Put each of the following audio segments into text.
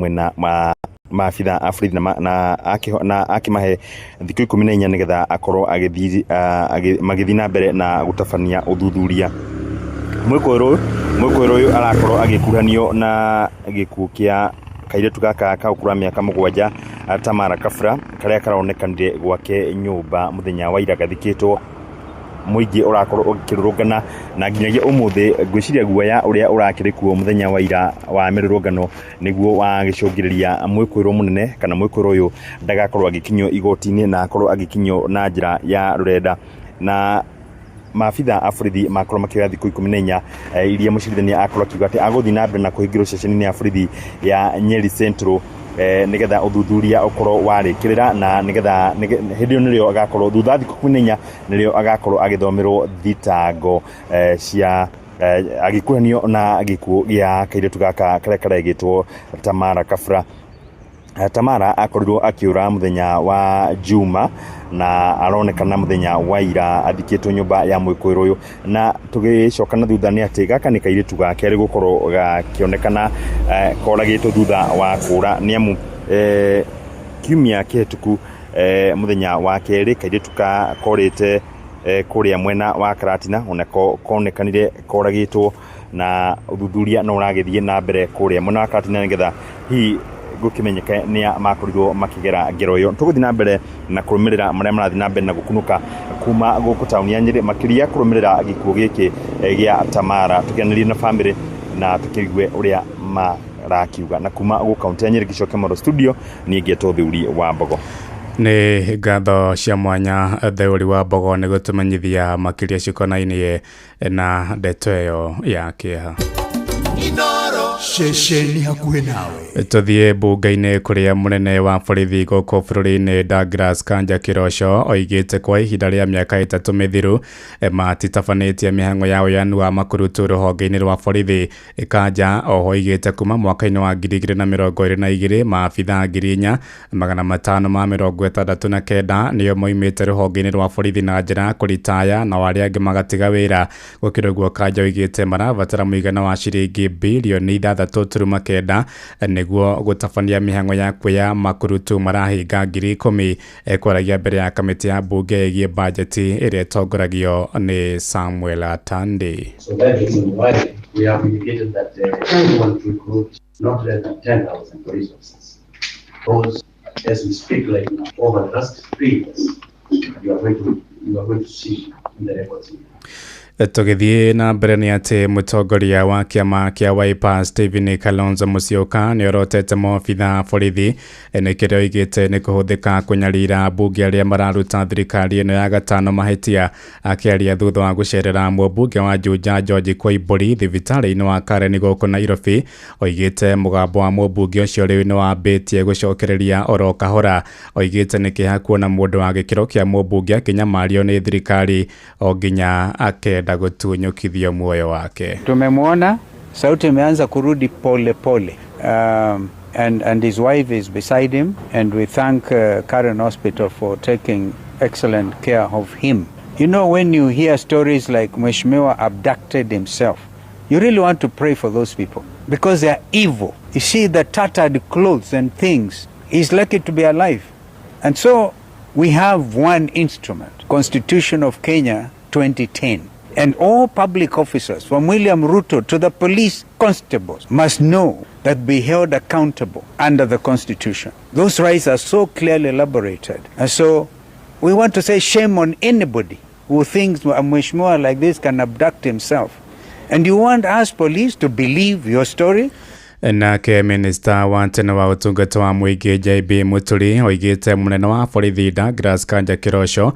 Mwena wa maabitha a borithi na akĩmahe thikũ 14 nĩgetha akorwo agĩthiĩ magĩthiĩ na mbere na gũtabania ũthuthuria. Mwĩkũĩrwo ũyũ arakorwo agĩkuruhanio na gĩkuũ kĩa kairĩtu gaka ka ũkũrũ wa mĩaka 7, Tamara Kabura, karĩa karonekanire gwake nyũmba mũthenya wa ira gathikĩtwo. Mũingĩ ũrakorwo ũkĩrũrũngana na nginyagia ũmũthĩ ngwĩciria guoya ũrĩa ũrakĩrĩ kuo mũthenya wa ira wa mĩrũrũngano nĩguo wagĩcũngĩrĩria mwĩkũĩrwo mũnene kana mwĩkũĩrwo ũyũ ndagakorwo agĩkinyio igoti-inĩ na akorwo agĩkinyio na njĩra ya rũrenda. Na maabitha a borithi makorwo makĩoya thikũ 14 iria mũcirithania akorwo akiuga atĩ agũthiĩ na mbere na kũhingĩrwo ceceni-inĩ ya borithi ya Nyeri Central nĩgetha ũthuthuria ũkorwo warĩkĩrĩra, na nĩgetha hĩndĩ ĩyo nĩrĩo agakorwo, thutha wa thikũ 14 nĩrĩo agakorwo agĩthomerwo thitango cia agĩkuhanio na gĩkuũ gĩa kairĩtu gaka karĩa karegĩtwo Tamara Kabura. Tamara akorirwo akĩũra mũthenya wa Juma na aronekana mũthenya wa ira athikĩtwo nyũmba ya mwĩkũĩrwo ũyũ. Na tũgĩcoka na thutha nĩ atĩ gaka nĩ kairĩtu ga kerĩ gũkorwo gakĩonekana koragĩtwo thutha wa kũra, nĩ amu kiumia kĩhĩtũku mũthenya wa kerĩ kairĩtu ka korĩte kũrĩa mwena wa Karatina onako konekanire koragĩtwo, na ũthuthuria no ũragĩthiĩ na mbere kũrĩa mwena wa Karatina nĩgetha hihi gũkĩmenyeke nĩa makorirwo makĩgera ngero ĩyo. Tũgũthiĩ na mbere na kũrũmĩrĩra marĩa marathiĩ na mbere na gũkunũka kuma gũkũ taũni ya Nyĩrĩ, makĩria kũrũmĩrĩra gĩkuũ gĩkĩ gĩa Tamara, tũkĩanĩrie na bamĩrĩ na tũkĩigue ũrĩa marakiuga. Na kuma gũkũ kaũntĩ ya Nyĩrĩ, ngĩcokia Moro studio, niĩ ngetwo Theuri wa Mbogo. Nĩ ngatho cia mwanya, Theuri wa Mbogo, nĩ gũtũmenyithia makĩria cikonainie na ndeto ĩyo ya kĩeha. Ceceni hakuhĩ nawe. Tũthiĩ mbunge-inĩ kũrĩa mũnene wa borithi gũkũ bũrũri-inĩ Douglas Kanja Kĩroco oigĩte kwa ihinda rĩa mĩaka 3 mĩthiru matitabanĩtie mĩhang'o ya ũyanu wa makurutu rũhonge-inĩ rwa borithi. Kanja oho oigĩte kuma mwaka-inĩ wa 2022 maabitha 4569 nĩo moimĩte rũhonge-inĩ rwa borithi na njĩra ya kũritaya, nao arĩa angĩ magatiga wĩra. Gũkĩrĩ ũguo, Kanja oigĩte marabatara mũigana wa ciringi birioni 6.9 nĩguo gũtabania mĩhang'o ya kuoya makurutu marahinga 10,000. Kwaragia mbere ya kamĩtĩ ya mbunge ĩgiĩ bajeti ĩrĩa ĩtongoragio nĩ Samuel Atandi. So that is why we have indicated that we want to recruit not less than 10,000 police officers. Because as we speak right now, over the last 3 years, you are going to see in the records here. Tũgĩthiĩ na mbere nĩ atĩ mũtongoria wa kĩama kĩa Wiper Stephen Kalonzo Musyoka nĩ orotete maobitha a borithi nĩ kĩrĩa oigĩte nĩ kũhũthĩka kũnyarira mbunge arĩa mararuta thirikari ĩno ya gatano mahĩtia. Akĩaria thutha wa gũcerera mũmbunge wa Juja George Koimbũri thibitarĩ-inĩ wa Karen gũkũ Nairobi, oigĩte mũgambo wa mũmbunge ũcio rĩu nĩ wambĩtie gũcokereria oro kahora. Oigĩte nĩ kĩeha kuona mũndũ wa gĩkĩro kĩa mũmbunge akĩnyamario nĩ thirikari o nginya akenda gũtunyũkithio muoyo wake. Tumemwona sauti imeanza kurudi pole pole. And his wife is beside him, and we thank Karen Hospital for taking excellent care of him. When you hear stories like Mheshimiwa abducted himself, you really want to pray for those people because they are evil. You see the tattered clothes and things. He's lucky to be alive. And so we have one instrument, Constitution of Kenya 2010. And all public officers, from William Ruto to the police constables, must know that be held accountable under the Constitution. Those rights are so clearly elaborated. And so we want to say shame on anybody who thinks a Mheshimiwa like this can abduct himself. And you want us police to believe your story? Nake minista wa tene wa ũtungata wa mũingĩ JB Muturi oigĩte mũnene wa borithi Douglas Kanja Kĩroco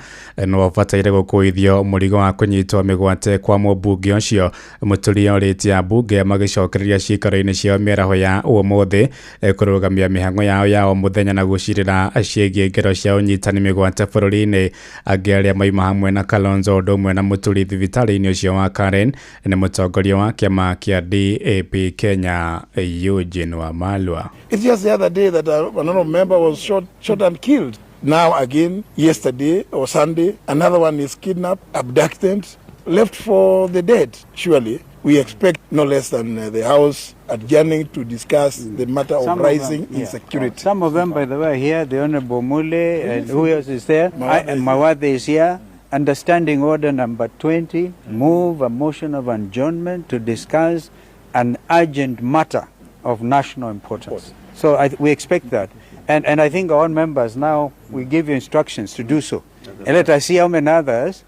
no ũbataire gũkuithio mũrigo wa kũnyitwo mĩgwate kwa mũmbunge ũcio. Muturi orĩtie ambunge magĩcokereria ciikaro-inĩ ciao mĩaraho ya ũmũthĩ kũrũgamia mĩhang'o yao ya o mũthenya na gũcirĩra ciĩgiĩ ngero cia ũnyitani mĩgwate bũrũri-inĩ. Angĩ arĩa maima hamwe na Kalonzo ũndũ ũmwe na Muturi thibitarĩ-inĩ ũcio wa Karen nĩ mũtongoria wa kĩama kĩa DAP Kenya Eugene Wamalwa. It's just the other day that another member was shot and killed. Now again, yesterday or Sunday, another one is kidnapped, abducted, left for the dead. Surely, we expect no less than the House adjourning to discuss the matter of Some of rising them, yeah. insecurity. Some of them, by the way, are here, the Honorable Mule, and who else is there? Mawathe is here. Understanding order number 20, move a motion of adjournment to discuss an urgent matter of national importance. So we expect that. And I think our members now, we give you instructions to do so. And let us see how many others,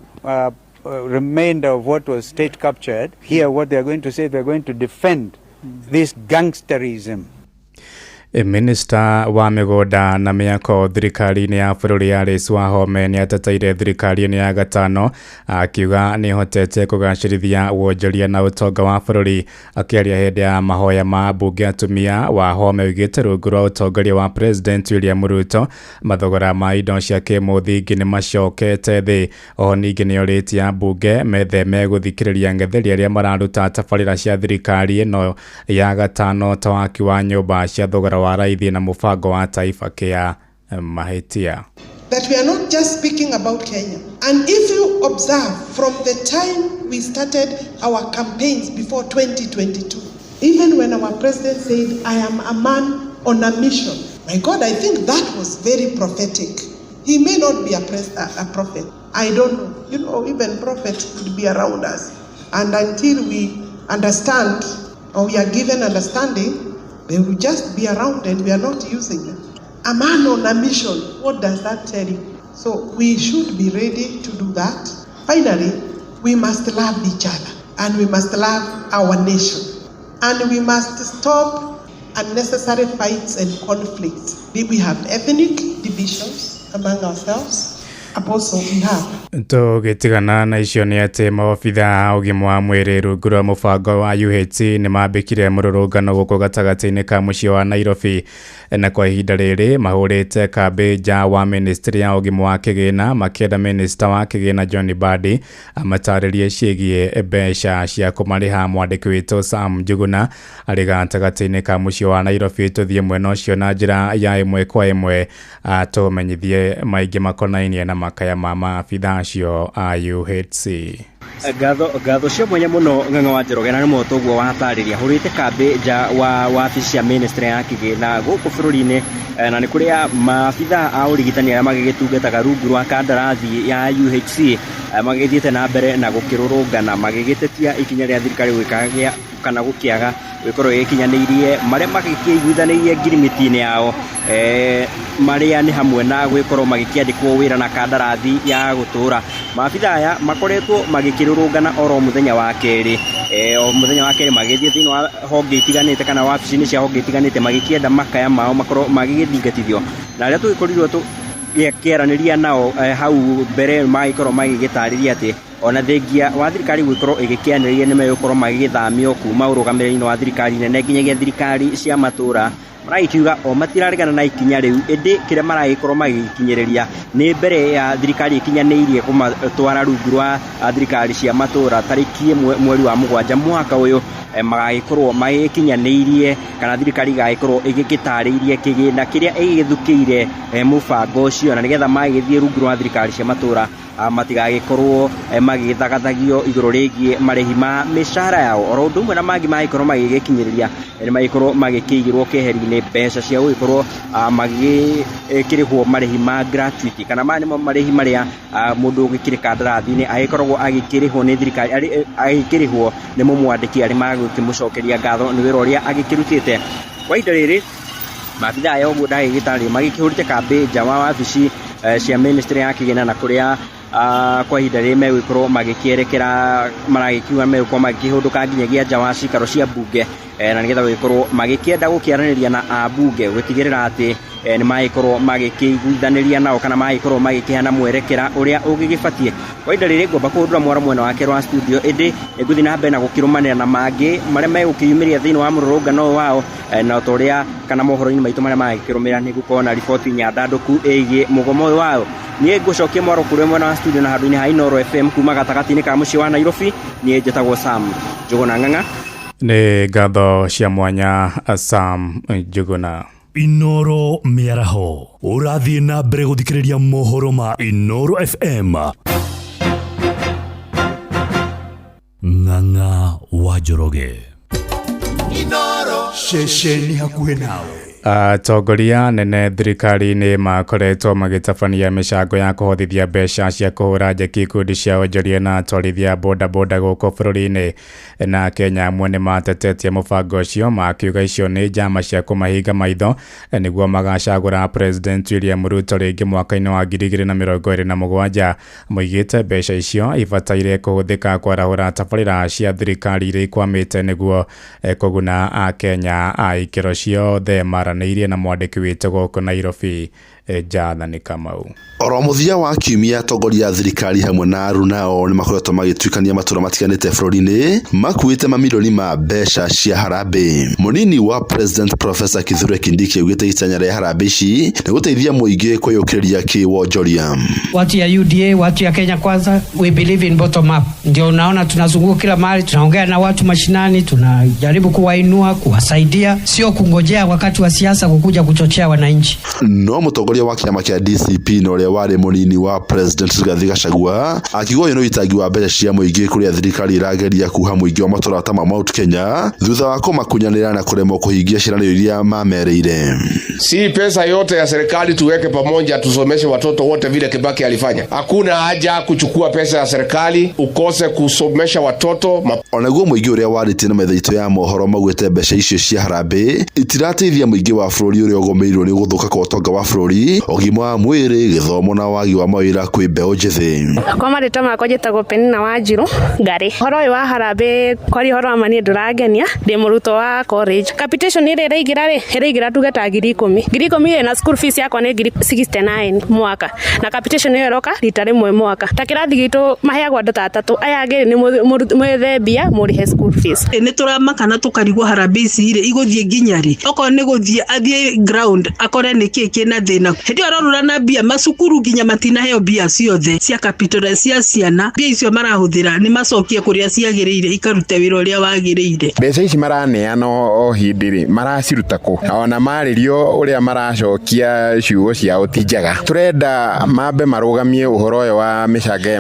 remainder of what was state captured, hear what they are going to say. They are going to defend this gangsterism. Minista wa mĩgũnda na mĩako thirikari-inĩ ya bũrũri Alice Wahome nĩ ateteire thirikari-inĩ ya gatano akiuga nĩ ĩhotete kũgacĩrithia wonjoria na ũtonga wa bũrũri. Akĩaria hĩndĩ ya mahoya ma mbunge atumia, Wahome oigĩte rungu rwa ũtongoria wa President William Ruto mathogora ma indo cia kĩmũthingi nĩ macokete thĩ. Oho ningĩ nĩ orĩtie ambunge metheme gũthikĩrĩria ng'etheri arĩa mararuta tabarĩra cia thirikari ĩno ya gatano ta waki wa nyũmba cia thogora wa raithi na mũbango wa Taifa Care mahĩtia. That we are not just speaking about Kenya. And if you observe from the time we started our campaigns before 2022, even when our president said, I am a man on a mission, my God, I think that was very prophetic. He may not be a prophet. I don't know. You know, even prophets could be around us. And until we understand or we are given understanding, they will just be around and we are not using them. A man on a mission, what does that tell you? So we should be ready to do that. Finally, we must love each other and we must love our nation. And we must stop unnecessary fights and conflicts. We have ethnic divisions among ourselves. Apostle, we have. Tũgĩtigana na icio nĩ atĩ maobitha a ũgima wa mwĩrĩ rungu rwa mũbango wa UHC nĩ mambĩkire mũrũrũngano gũkũ gatagatĩ-inĩ ka mũciĩ wa Nairobi, na kwa ihinda rĩrĩ mahũrĩte kambĩ nja wa ministry ya ũgima wa kĩgĩna makĩenda minista wa kĩgĩna John Mbadi amatarĩrie ciĩgiĩ mbeca cia kũmarĩha. Mwandĩki witũ Sam Njuguna arĩ gatagatĩ-inĩ ka mũciĩ wa Nairobi. Tũthiĩ mwena ũcio na njĩra ya ĩmwe kwa ĩmwe atũmenyithie maingĩ makonainie na makaya ma maabitha acio a UHC. Ngatho cia mwanya mũno Ng'ang'a wa Njoroge, na nĩ moto ũguo watarĩria hũrĩte kambĩ nja wa wabici cia ministry ya kĩgĩna gũkũ bũrũri-inĩ, na nĩ kũrĩa maabitha a ũrigitani arĩa magĩgĩtungataga rungu rwa kandarathi ya UHC magĩgĩthiĩte na mbere na gũkĩrũrũngana magĩgĩtetia ikinya rĩa thirikari gwĩkagĩa kana gũkĩaga gũkorwo ĩgĩkinyanĩirie marĩa magĩkĩiguithanĩirie ngirimiti-inĩ yao, marĩa nĩ hamwe na gwĩkorwo magĩkĩandĩkwo wĩra na kandarathi ya gũtũra. Maabitha aya makoretwo magĩkĩrũrũngana oro mũthenya wa kerĩ, o mũthenya wa kerĩ magĩthiĩ thĩinĩ wa honge itiganĩte kana wabici-inĩ cia honge itiganĩte magĩkĩenda makaya mao makorwo magĩgĩthingatithio, na arĩa tũgĩkorirwo tũkĩaranĩria nao hau mbere magĩkorwo magĩgĩtarĩria atĩ ona thengia wa thirikari gũgĩkorwo ĩgĩkĩanĩrĩria nĩ megũkorwo magĩgĩthamio kuma ũrũgamĩrĩri-inĩ wa thirikari nene nginyagia thirikari cia matũra. Maragĩkiuga o matiraregana na ikinya rĩu, ĩndĩ kĩrĩa maragĩkorwo magĩkinyĩrĩria nĩ mbere ya thirikari ĩkinyanĩirie kũmatwara rungu rwa thirikari cia matũra tarĩki 1 mweri wa 7 mwaka ũyũ, magagĩkorwo magĩkinyanĩirie kana thirikari igagĩkorwo ĩgĩgĩtarĩirie kĩgĩna kĩrĩa ĩgĩthukĩire mũbango ũcio, na nĩgetha magĩthiĩ rungu rwa thirikari cia matũra matigagĩkorwo magĩthagathagio igũrũ rĩgiĩ marĩhi ma mĩcara yao. Oro ũndũ ũmwe na mangĩ magĩkorwo magĩgĩkinyĩrĩria nĩ magĩkorwo magĩkĩigĩrwo keheri-inĩ mbeca cia gũgĩkorwo magĩkĩrĩhwo marĩhi ma gratuity, kana maya nĩmo marĩhi marĩa mũndũ ũgĩkĩrĩ kandarathi-inĩ agĩkoragwo agĩkĩrĩhwo nĩ thirikari, agĩkĩrĩhwo nĩ mũmwandĩki arĩ magũkĩmũcokeria ngatho nĩ wĩra ũrĩa agĩkĩrutĩte. Kwa ihinda rĩrĩ maabitha aya ũguo ndagĩgĩtarĩria magĩkĩhũrĩte kambĩ nja wa wabici cia ministry ya kĩgĩna, na kũrĩa kwa ihinda rĩrĩ megũgĩkorwo magĩkĩerekera maragĩkiuga megũkorwo magĩkĩhũndũka nginyagia nja wa cikaro cia mbunge, na nĩgetha gũgĩkorwo magĩkĩenda gũkĩaranĩria na ambunge gũtigĩrĩra atĩ nĩ magĩkorwo magĩkĩiguithanĩria nao kana magĩkorwo magĩkĩheana mwerekera ũrĩa ũgĩgĩbatiĩ. Kwa ihinda rĩrĩ ngomba kũhũndũra mwaro mwena wake rwa studio, ĩndĩ ngũthiĩ na mbere na gũkĩrũmanĩra na mangĩ marĩa megũkĩyumĩria thĩinĩ wa mũrũrũngano ũyũ wao, na ta ũrĩa kana mohoro-inĩ maitũ marĩa magĩkĩrũmĩrĩra nĩ gũkorwo na riboti nyandandũku ĩgiĩ mũgomo ũyũ wao. Niĩ ngũcokia mwaro kũrĩ mwena wa studio na handũ-inĩ ha Inooro FM kuma gatagatĩ-inĩ ka mũciĩ wa Nairobi. Niĩ njĩtagwo Sam Njuguna Ng'ang'a. Nĩ ngatho cia mwanya Sam Njuguna. Inooro mĩaraho ũrathiĩ na mbere gũthikĩrĩria mohoro ma Inooro FM. Ng'ang'a wa Njoroge. Ceceni hakuhĩ nawe. Atongoria anene thirikari-inĩ makoretwo magĩtabania mĩcango ya kũhothithia mbeca cia kũhũra njeki ikundi cia onjoria na atwarithia bodaboda gũkũ bũrũri-inĩ. Na Kenya amwe nĩ matetetie mũbango ũcio makiuga icio nĩ njama cia kũmahinga maitho nĩguo magacagũra President William Ruto rĩngĩ mwaka-inĩ wa 2027. Moigĩte mbeca icio ibataire kũhũthĩka kwarahũra tabarĩra cia thirikari iria ikwamĩte nĩguo kũguna Akenya a ikĩro ciothe. Maranĩirie na mwandĩki witũ gũkũ Nairobi, Jathani Kamau. Oro mũthia wa kiumia atongoria a thirikari hamwe na arunao nĩ makoretwo magĩtuĩkania matũra matiganĩte bũrũri-inĩ makuĩte mamirioni ma mbeca cia harambee. Mũnini wa President Professor Kithure Kindiki augĩte itanya rĩa harambee ici nĩ gũteithia mũingĩ kwĩyũkĩrĩria kĩwonjoria. Watu ya UDA, watu ya Kenya Kwanza, we believe in bottom up. Ndio unaona tunazunguka kila mahali, tunaongea na watu mashinani, tunajaribu kuwainua, kuwasaidia, sio kungojea wakati wa siasa kukuja kuchochea wananchi. No mũtongoria wa kĩama kĩa DCP na ũrĩa warĩ mũnini wa President Rigathi Gachagua akiuga ũyũ nĩ ũitangi wa mbeca cia mũingĩ kũrĩa thirikari ĩrageria kuha mũingĩ wa matũra ta ma Mount Kenya thutha wa kũmakunyanĩra na kũremwo kũhingia ciĩranĩro iria mamerĩire. Si pesa yote ya serikali tuweke pamoja tusomeshe watoto wote vile Kibaki alifanya. Hakuna haja kuchukua pesa ya serikali ukose kusomesha watoto. Onaguo mũingĩ ũrĩa warĩtie na metha itũ ya mohoro maugĩte mbeca icio cia harambee itirateithia mũingĩ wa bũrũri ũrĩa ũgũmĩirwo nĩ gũthũka kwa ũtonga wa bũrũri, ũgima wa mwĩrĩ, gĩthomo na wagi wa mawĩra kwĩ mbeũ njĩthĩ. Kwa marĩtwa makwa njĩtagwo Penina Wanjiru Ngarĩ. Ũhoro ũyũ wa harambee kwaria ũhoro wa ma niĩ ndũrangenia, ndĩ mũrutwo wa college. Capitation ĩrĩa ĩraingĩra rĩ, ĩraingĩra tuge ta 10,000. 10,000 rĩ, na school fees yakwa nĩ 69,000 mwaka. Na capitation ĩyo ĩroka rita rĩmwe mwaka. Ta kĩrathi gitũ maheagwo andũ ta atatũ, aya angĩ nĩ mwethe mbia mũrĩhe school fees. Nĩ tũramaka na tũkarigwo harambee ici rĩ igũthiĩ nginya rĩ, okorwo nĩ gũthiĩ athiĩ ground akore nĩ kĩ kĩna thĩna. Hĩndĩ ĩyo arorũra na mbia macukuru nginya matinaheo mbia ciothe cia capital cia ciana, mbia icio marahũthĩra nĩ macokie kũrĩa ciagĩrĩire ikarute wĩra ũrĩa wagĩrĩire. Mbeca ici maraneana o hĩndĩ rĩ maraciruta kũ? Ona marĩrio ũrĩa maracokia ciugo ciao ti njega. Tũrenda mambe marũgamie ũhoro ũyũ wa mĩcanga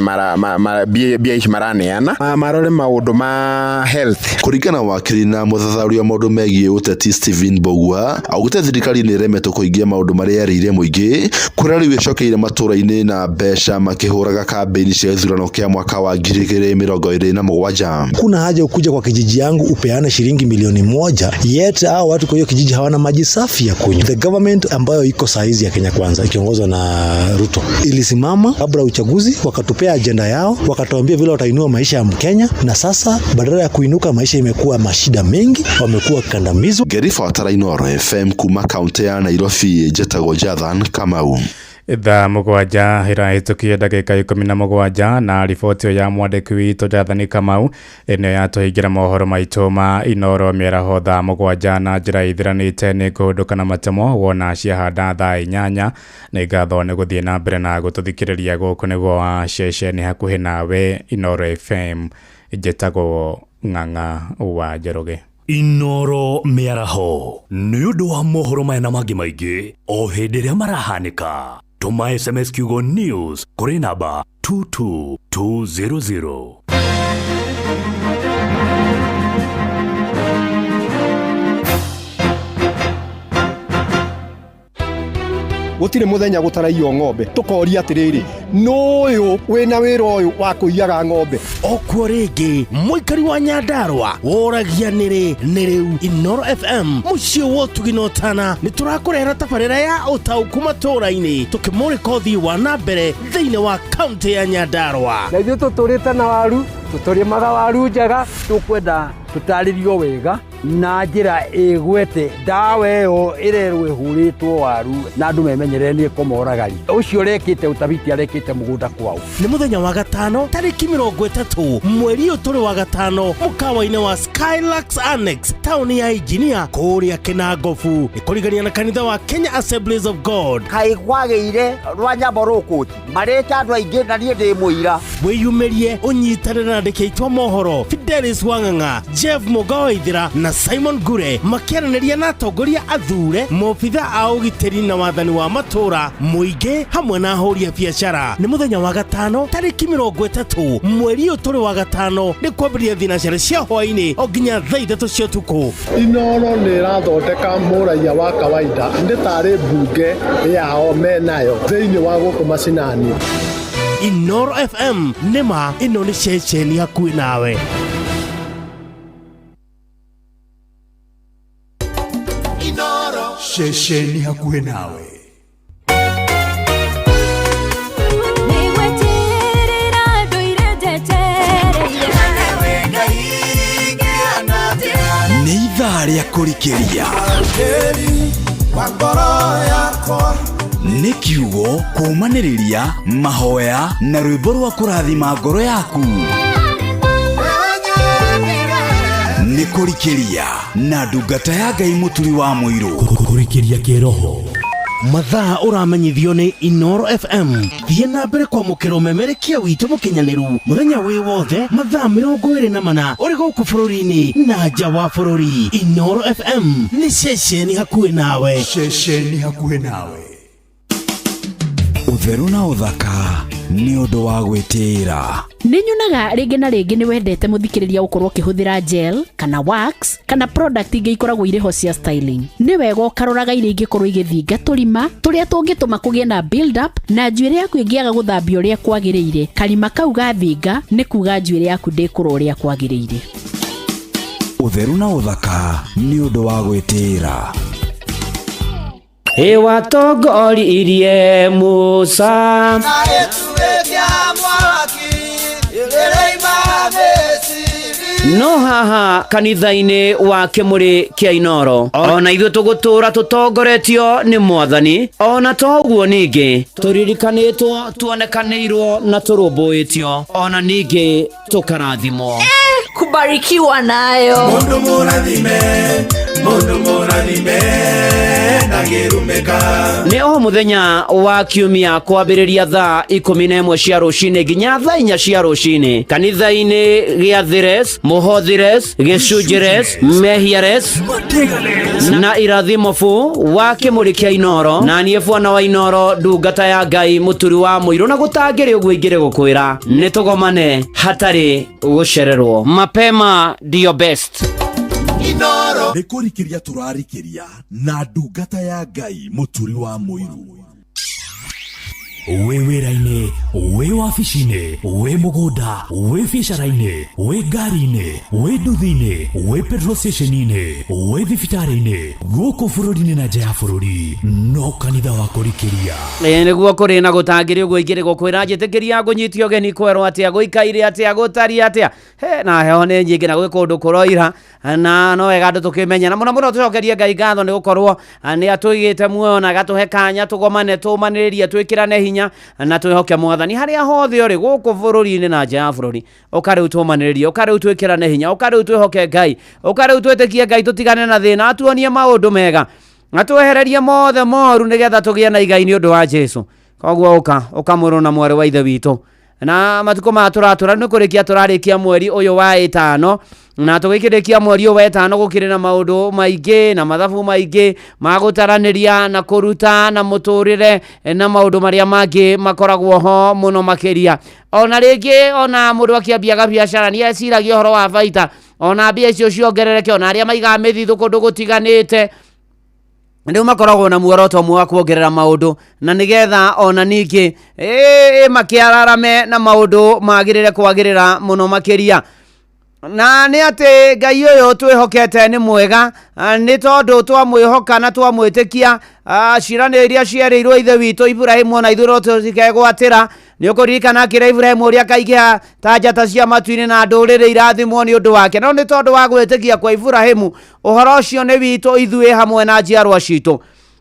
mbia ici maraneana, marore maũndũ ma health. Kũringana wakiri na mũthathaũri wa maũndũ megiĩ ũteti Stephen Mbugua augĩte thirikari nĩ ĩremetwo kũhingia maũndũ marĩa yerĩire mũingĩ kũrĩa rĩu ĩcokeire matũra-inĩ na mbeca makĩhũraga kambĩini cia gĩthurano kĩa mwaka wa 2027. Kuna haja ukuja kwa kijiji yangu upeane shilingi 1,000,000 yet hao watu kwa hiyo kijiji hawana maji safi ya kunywa. The government ambayo iko saa hizi ya Kenya Kwanza ikiongozwa na Ruto ilisimama kabla uchaguzi, wakatupea agenda yao, wakatuambia vile watainua maisha ya Mkenya, na sasa badala ya kuinuka maisha imekuwa mashida mengi, wamekuwa kandamizwa. Ngĩribotera Inooro FM kuma kaunti ya Nairobi, njĩtagwo Jathan Kamau. Thaa 7 ĩrahĩtũkia ndagĩka 17 na riboti ĩyo ya mwandĩki witũ Jathani Kamau nĩyo yatũhingĩra mohoro maitũ ma Inooro mĩaraho thaa 7 na njĩra ithiranĩte nĩ kũhũndũka na matemo wona ciahanda thaa 8. Nĩ ngatho nĩ gũthiĩ na mbere na gũtũthikĩrĩria gũkũ nĩguo wa ceceni hakuhĩ nawe Inooro FM. Njĩtagwo Ng'ang'a wa Njoroge. Inooro mĩaraho nĩ ũndũ wa mohoro maya na mangĩ maingĩ o hĩndĩ ĩrĩa marahanĩka. Tũma SMS kiugo news kũrĩ namba 22200. Gũtirĩ mũthenya gũtaraiywo ng'ombe, tũkoria atĩrĩrĩ, nũyũ wĩna wĩra ũyũ wa kũiyaga ng'ombe? Okuo rĩngĩ mũikari wa Nyandarũa woragia nĩrĩ nĩ rĩu Inooro FM mũciĩ wa ũtugi na ũtana nĩ tũrakũrehera tabarĩra ya ũtaũku matũũra-inĩ tũkĩmũrĩka ũthii wa na mbere thĩinĩ wa kaũntĩ ya Nyandarũa. Na ithuĩ tũtũrĩte na waru, tũtũrĩmaga waru njega, tũkwenda tũtarĩrio wega na njĩra ĩgwete ndawa ĩyo ĩrerwo ĩhũrĩtwo waru na andũ memenyerere nĩ ĩkũmoragari. Ũcio ũrekĩte ũtabiti arekĩte mũgũnda kwao. Nĩ mũthenya wa gatano tarĩki 30 mweri ũyũ tũrĩ wa gatano mũkawa-inĩ wa Skylux Annex taũni ya Engineer kũrĩa Kĩnangobu nĩ kũrigania na kanitha wa Kenya Assemblies of God. Kaĩ kwagĩire rwa nyambo rũkũti marĩte andũ aingĩ na niĩ ndĩ mũira. Wĩyumĩrie ũnyitanĩre na andĩki aitũ a mohoro Fidelis Wang'ang'a, Jeff Mũga Waithĩra na Na Simon Ngure makĩaranĩria na atongoria athure, maobitha a ũgitĩri na wathani wa matũũra, mũingĩ hamwe na ahũri a biacara. Nĩ mũthenya wa gatano tarĩki 30 mweri ũyũ tũrĩ wa gatano, nĩ kwambĩrĩria thinacara cia hwaĩ-inĩ o nginya thaa 3 cia ũtukũ. Inooro nĩ ĩrathondeka mũraiya wa kawaida nĩ tarĩ mbunge yao menayo thĩinĩ wa gũkũ macinani. Inooro FM, nĩma ĩno nĩ ceceni hakuhĩ nawe. Ceceni hakuhĩ nawe. Nĩ ithaa rĩa kũrikĩria, nĩ kiugo kũũmanĩrĩria, mahoya na rwĩmbo rwa kũrathima ngoro yaku. Nĩ kũrikĩria na ndungata ya Ngai Mũturi wa Mũirũ. Kũrikĩria kĩroho. Mathaa ũramenyithio nĩ Inooro FM. Thiĩ na mbere kwamũkĩra ũmemerekia witũ mũkinyanĩru mũthenya wĩ wothe mathaa 24 ũrĩ gũkũ bũrũri-inĩ na nja wa bũrũri. Inooro FM nĩ ceceni hakuhĩ nawe. Ceceni hakuhĩ nawe. Ũtheru na ũthaka nĩ ũndũ wa gwĩtĩĩra. Nĩ nyonaga rĩngĩ na rĩngĩ nĩ wendete mũthikĩrĩria gũkorwo ũkĩhũthĩra gel kana wax kana product ingĩ ikoragwo irĩ ho cia styling. Nĩ wega ũkaroraga iria ingĩkorwo igĩthinga tũrima tũrĩa tũngĩtũma kũgĩe na build up, na njuĩrĩ yaku ĩngĩaga gũthambio ũrĩa kwagĩrĩire, karima kau gathinga nĩ kuga njuĩrĩ yaku ndĩkũra ũrĩa kwagĩrĩire. Ũtheru na ũthaka nĩ ũndũ wa gwĩtĩĩra. Ĩwatongoririe Musa no haha kanitha-inĩ wa Kĩmũrĩ kĩa Inooro, ona ithuĩ tũgũtũra tũtongoretio nĩ Mwathani. Ona to ũguo, ningĩ tũririkanĩtwo, tuonekanĩirwo na tũrũmbũĩtio, ona ningĩ tũkarathimwo. Kubarikiwa nayo. Mundu mũrathime, mundu mũrathime ndangĩrumĩka. Nĩ o mũthenya wa kiumia kwambĩrĩria thaa 11 cia rũcinĩ nginya thaa 4 cia rũcinĩ, kanitha-inĩ gĩa Thires, Mũhothires, Gĩcunjĩres, Mehiares na Irathimo bu wa Kĩmũrĩ kĩa Inooro, na niĩ bwana wa Inooro, ndungata ya Ngai Mũturi wa Mũirũ, na gũtangĩrĩ ũguo ingĩrĩ gũkwĩra nĩ tũgomane hatarĩ gũcererwo. Mapema ndio best. Nĩ kũrikĩria tũrarikĩria na ndungata ya Ngai Mũturi wa Mũirũ. Wĩ wĩra-inĩ, wĩ wabici-inĩ, wĩ mũgũnda, wĩ biacara-inĩ, wĩ ngari-inĩ, wĩ nduthi-inĩ, wĩ petrol station-inĩ, wĩ thibitarĩ-inĩ, gũkũ bũrũri-inĩ na nja ya bũrũri, no kanitha wa kũrikĩria. Ĩĩ nĩguo kũrĩ na gũtangĩrĩ ũguo ingĩrĩ gũkwĩra njĩtĩkĩria ngũnyitio ũgeni kwerwo atĩa, gũikaire atĩa, gũtariĩ atĩa. He na heho nĩ nyingĩ na gwĩ kũndũ kũroira, na no wega andũ tũkĩmenya, na mũno mũno tũcokerie Ngai ngatho nĩ gũkorwo nĩ atũigĩte muoyo na agatũhe kanya tũgomane, tũmanĩrĩrie, twĩkĩrane hinya na twĩhoke Mwathani harĩa hothe ũrĩ gũkũ bũrũri-inĩ na nja ya bũrũri. Ũka rĩu tũmanĩrĩrie, ũka rĩu twĩkĩrane hinya, ũka rĩu twĩhoke Ngai, ũka rĩu twĩtĩkie Ngai, tũtigane na thĩna, atuonie maũndũ mega, atwehererie mothe moru nĩgetha tũgĩe na igai nĩ ũndũ wa Jesu. Koguo ũka, ũka mũrũ na mwarĩ wa ithe witũ. Na matukũ maya tũratũra nĩ kũrĩkia tũrarĩkia mweri ũyũ wa ĩtano, na tũgĩkĩrĩkia mweri ũyũ wa ĩtano gũkĩrĩ na maũndũ maingĩ na mathabu maingĩ ma gũtaranĩria na kũruta na mũtũrĩre na maũndũ marĩa mangĩ makoragwo ho mũno makĩria. Ona rĩngĩ ona mũndũ akĩambiaga biacara nĩ eciragia ũhoro wa baita, ona mbia icio ciongerereke, ona arĩa maigaga mĩthithũ kũndũ gũtiganĩte rĩu makoragwo na muoroto ũmwe wa kuongerera maũndũ, na nĩgetha ona ningĩ makĩararame na maũndũ magĩrĩre kwagĩrĩra mũno makĩria. Na nĩ atĩ Ngai ũyũ twĩhokete nĩ mwega, nĩ tondũ twamwĩhoka na twamwĩtĩkia, ciĩranĩro iria cierĩirwo ithe witũ Iburahĩmu ona ithuĩ no tũcikegwatĩra. Nĩ ũkũririkana akĩra Iburahĩmu ũrĩa akaingĩha ta njata cia matu-inĩ na ndũrĩrĩ irathimwo nĩ ũndũ wake. No nĩ tondũ wa gwĩtĩkia kwa Iburahĩmu, ũhoro ũcio nĩ witũ ithuĩ hamwe na njiarwa citũ.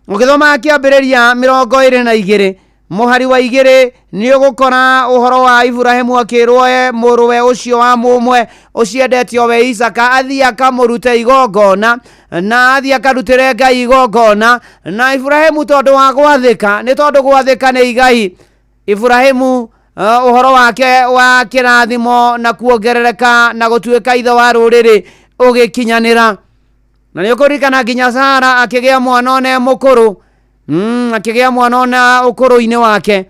Ũgĩthoma kĩambĩrĩria 22 mũhari wa 2 nĩ ũgũkora ũhoro wa Iburahĩmu akĩrwo e mũrũwe ũcio wa mũmwe ũciendetio we Isaka athiĩ akamũrute igongona, na athiĩ akarutĩre Ngai igongona. Na Iburahĩmu tondũ wa gwathĩka, nĩ tondũ gwathĩka nĩ igai, Iburahĩmu ũhoro wake wa kĩrathimo na kuongerereka na gũtuĩka ithe wa rũrĩrĩ ũgĩkinyanĩra. Na nĩ ũkũririkana nginya Sara akĩgĩa mwana one mũkũrũ, akĩgĩa mwana ona ũkũrũ-inĩ wake.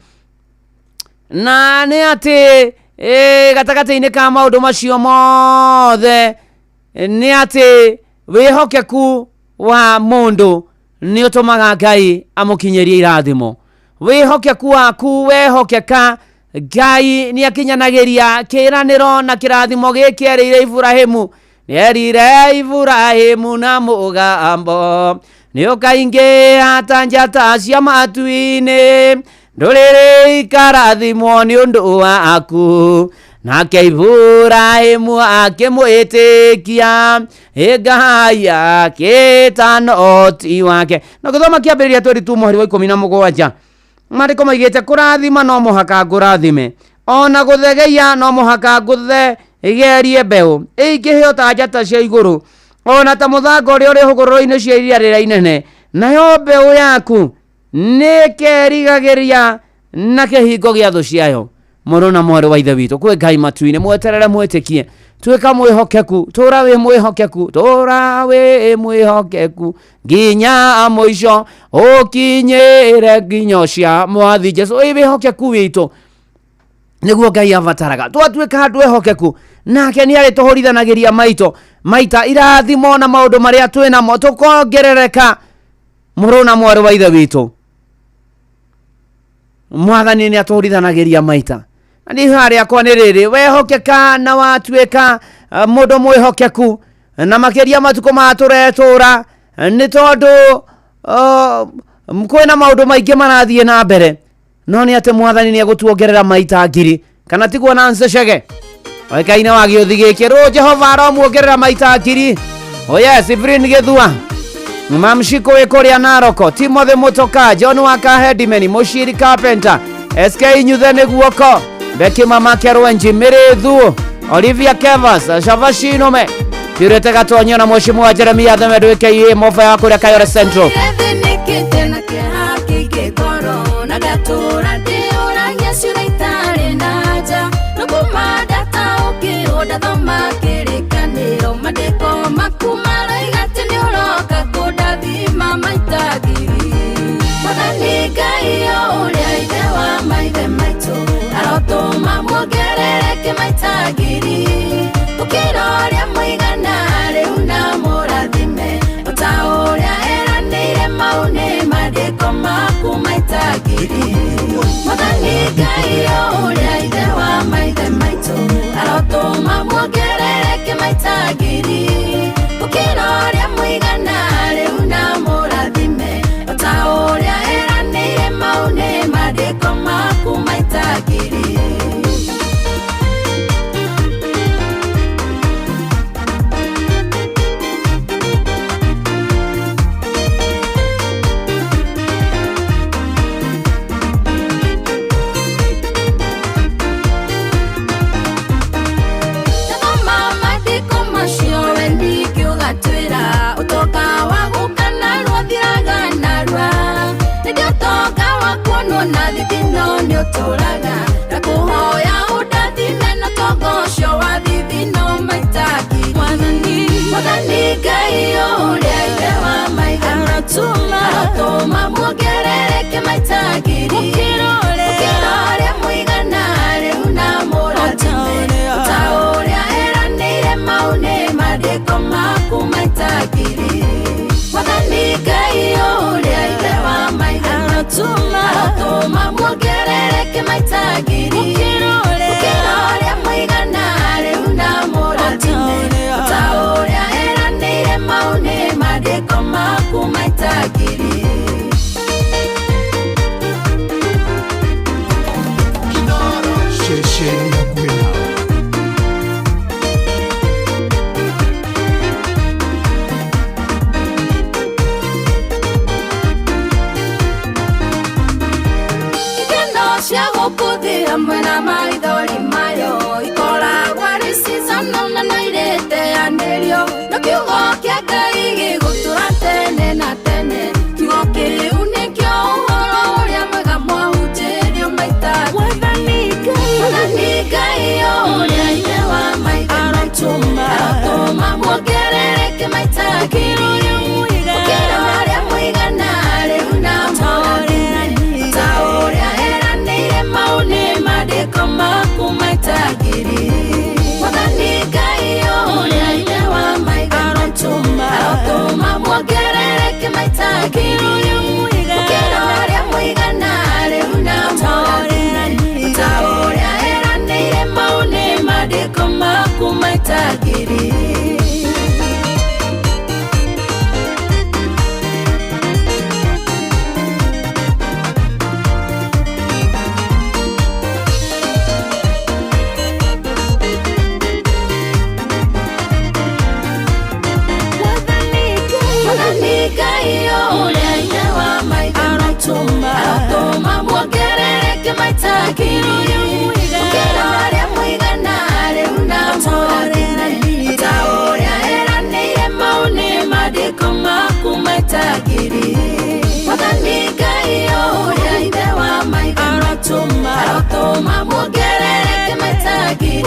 Na nĩ atĩ gatagatĩ-inĩ ka maũndũ macio mothe nĩ atĩ wĩhokeku wa mũndũ nĩ ũtũmaga Ngai amũkinyĩrie irathimo. Wĩhokeku waku wehokeka, Ngai nĩ akinyanagĩria kĩĩranĩro na kĩrathimo gĩkĩ erĩire Iburahĩmu. Nĩ erire Iburahĩmu na mũgambo, nĩ ũkaingĩha ta njata cia matu-inĩ, ndũrĩrĩ ikarathimwo nĩ ũndũ waku. Nake Iburahĩmu akĩmwĩtĩkia, Ngai akĩĩtana ũhoti wake. Na gũthoma kĩambĩrĩria 22 mũhari wa 17, maandĩko maigĩte kũrathima no mũhaka ngũrathime, ona gũthegeia no mũhaka ngũthegerie mbeũ ĩingĩhe ta njata cia igũrũ, ona ta mũthanga ũrĩa ũrĩ hũgũrũrũ-inĩ cia iria rĩrĩa inene, nayo mbeũ yaku nĩkerigagĩria na kĩhingo gĩa thũ ciayo. Mũrũ na mwarĩ wa ithe witũ, kwĩ Ngai matu-inĩ, mweterere mwĩtĩkie, tuĩka mwĩhokeku, tũra wĩ mwĩhokeku, tũra wĩ mwĩhokeku nginya mũico, ũkinyĩre nginyo cia mwathi Jesũ. Ĩ wĩhokeku witũ nĩguo Ngai abataraga. Twatuĩka andũ ehokeku, nake nĩ arĩtũhũrithanagĩria maito maita irathimo na maũndũ marĩa twĩ namo tũkongerereka. Mũrũ na mwarĩ wa ithe witũ, mwathani nĩ atũhũrithanagĩria maita. Na niĩ ihoya rĩakwa nĩ rĩrĩ, wehokeka na watuĩka mũndũ mwĩhokeku, na makĩria matukũ maya tũretũra, nĩ tondũ kwĩna maũndũ maingĩ marathiĩ na mbere, no nĩ atĩ mwathani nĩ egũtuongerera maita ngiri, kana tiguo Nancy Chege oĩkaine wa gĩũthi gĩkĩ rũ Jehova aromuongerera maita ngiri. Oh yes, Evelyn Gĩthua, Mamshiko wĩ kũrĩa Naroko, Timothy Mutoka, John Waka Hedimeni, Mushiri Carpenter, SK Nyuthe nĩ guoko, Becky Mama Kerwenji, Mĩrĩ Thuo, Olivia Kevas, Shavashinome, Purete Gatonyo na Mheshimiwa Jeremia Themedu aka Mofa ya kũrĩa Kayore Central. Thĩnĩkĩte na kĩeha kĩingĩ ngoro, na ngatũra ndĩũragia ciũria itarĩ na anja. No kuma ndataũkĩrwo ndathoma kĩrĩkanĩro, maandĩko maku maroiga atĩ nĩ ũroka kũndathima maita ngiri. Mwathani Ngai o ũrĩa ithe wa maithe maitũ, arotũma muongerereke maita ngiri, gũkĩra ũrĩa mũigana rĩu na mũrathime, o ta ũrĩa eranĩire mau nĩ maandĩko maku maita ngiri. Mwathani Ngai o ũrĩa ithe wa maithe maitũ, arotũma muongerereke maita ngiri, gũkĩra ũrĩa mũigana rĩu na mũrathime, o ta ũrĩa eranĩire mau nĩ maandĩko maku maita ngiri. Ndathoma maandĩko macio we ningĩ ũgatwĩra ũtonga wa gũka narua ũthiraga narua, ĩndĩ ũtonga wa kuonwo na thithino nĩ ũtũraga. Ndakũhoya ũndathime na ũtonga ũcio wa thithino maita ngiri. Mwathani Ngai o ũrĩa ithe wa maithe maitũ, arotũma muongerereke maita ngiri, gũkĩra ũrĩa mũigana rĩu na mũrathime, o ta ũrĩa eranĩire mau nĩ maandĩko maku maita ngiri. Mwathani Ngai o ũrĩa ithe wa maithe maitũ, arotũma muongerereke maita ngiri, gũkĩra ũrĩa mũigana rĩu na mũrathime, o ta ũrĩa eranĩire mau nĩ maandĩko maku maita ngiri. Ceceni hakuhĩ nawe. Ikeno cia gũkũ thĩ hamwe na maithori mayo ikoragwo arĩ seasonal na no irĩteanĩrio, no kiugo kĩa Ngai gĩgũtũra tene na tene. Kiugo kĩu nĩkĩo ũhoro ũrĩa mwega mwahunjĩrio maita. Mwathani Ngai o ũrĩa ithe wa maithe maitũ, arotũma muongerereke maita ngiri,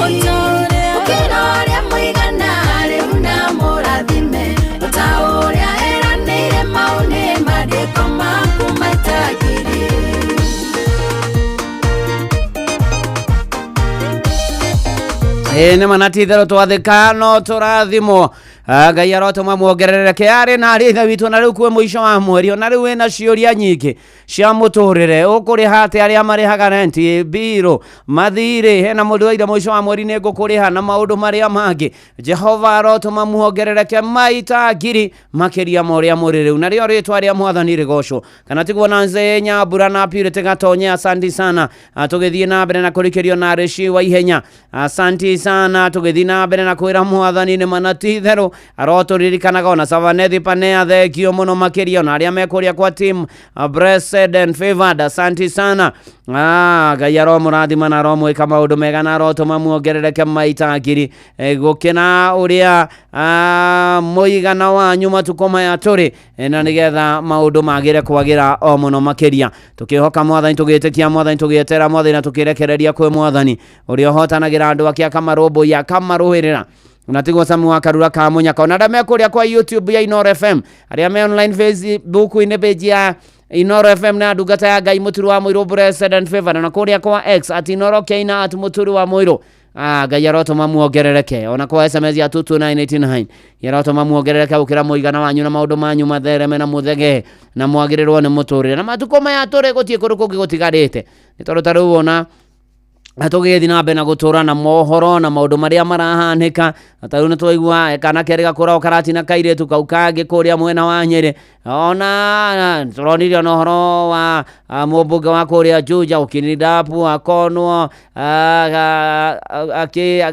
Gũkĩra ũrĩa mũigana rĩu na mũrathime ta ũrĩa eranĩire mau nĩ maandĩko maku maita ngiri. Ĩ nĩ ma na ti itherũ twathĩka no tũrathimwo. Ngai arotũma muongerereke arĩ na arĩ ithe witũ. Na rĩu kwĩ mũico wa mweri, ona rĩu wĩna ciũria nyingĩ cia mũtũrĩre, ũkũrĩha atĩ arĩa marĩhaga renti, mbirũ, mathirĩ, hena mũndũ waire mũico wa mweri nĩ ngũkũrĩha na maũndũ marĩa mangĩ. Jehova arotũma muongerereke maita ngiri makĩria ma ũrĩa mũrĩ rĩu, narĩo rĩtwa rĩa Mwathani rĩgocwo. Kana tiguo? Na Nzee Nyambura na Purity Gatonye, asanti sana. Tũgĩthiĩ na mbere na kũrikĩrio na Rĩci wa ihenya, asanti sana. Tũgĩthiĩ na mbere na kwĩra Mwathani nĩ mana ti itherũ arotũririkanaga. Ona Savanethi Panea, thengio mũno makĩria. Ona arĩa mekũrĩa kwa team Blessed and Favored, asanti sana. Ngai aromũrathima na aromwĩka maũndũ mega na arotũma muongerereke maita ngiri, gũkĩra ũrĩa mũigana wanyu matukũ maya tũrĩ, na nĩgetha maũndũ magĩre kwagĩra o mũno makĩria. Tũkĩhoka Mwathani, tũgĩtĩkia Mwathani, tũgĩetera Mwathani na tũkĩrekereria kwĩ Mwathani ũrĩa ũhotanagĩra andũ ake, akamarũmbũiya, akamarũĩrĩra. Na tiguo Samu wa Karura ka Mũnyaka? Ona arĩa me kũrĩa kwa YouTube ya Inoro FM, arĩa me online Facebook-inĩ page ya Inoro FM na ndungata ya Ngai Mũturu wa Mũirũ Blessed and Favored, na kũrĩa kwa X @Inoro Keina @Mũturu wa Mũirũ. Ngai arotũma muongerereke. Ona kwa SMS ya 22989 arotũma muongerereke gũkĩra mũigana wanyu, na maũndũ manyu mathereme na mũthege na mwagĩrĩrwo nĩ mũtũrĩre. Na matukũ maya tũrĩ gũtirĩ kũndũ kũngĩ gũtigarĩte, nĩ tondũ ta rĩu ona na tũgĩthiĩ na mbere na gũtũra na mohoro na maũndũ marĩa marahanĩka, na ta rĩu nĩ twaigua kana kerĩ gakũragwo karatina kairĩtu kau kangĩ kũrĩa mwena wa Nyĩrĩ. Ona tũronire ona ũhoro wa mũmbunge wa kũrĩa Juja ũkĩnindapu akonwo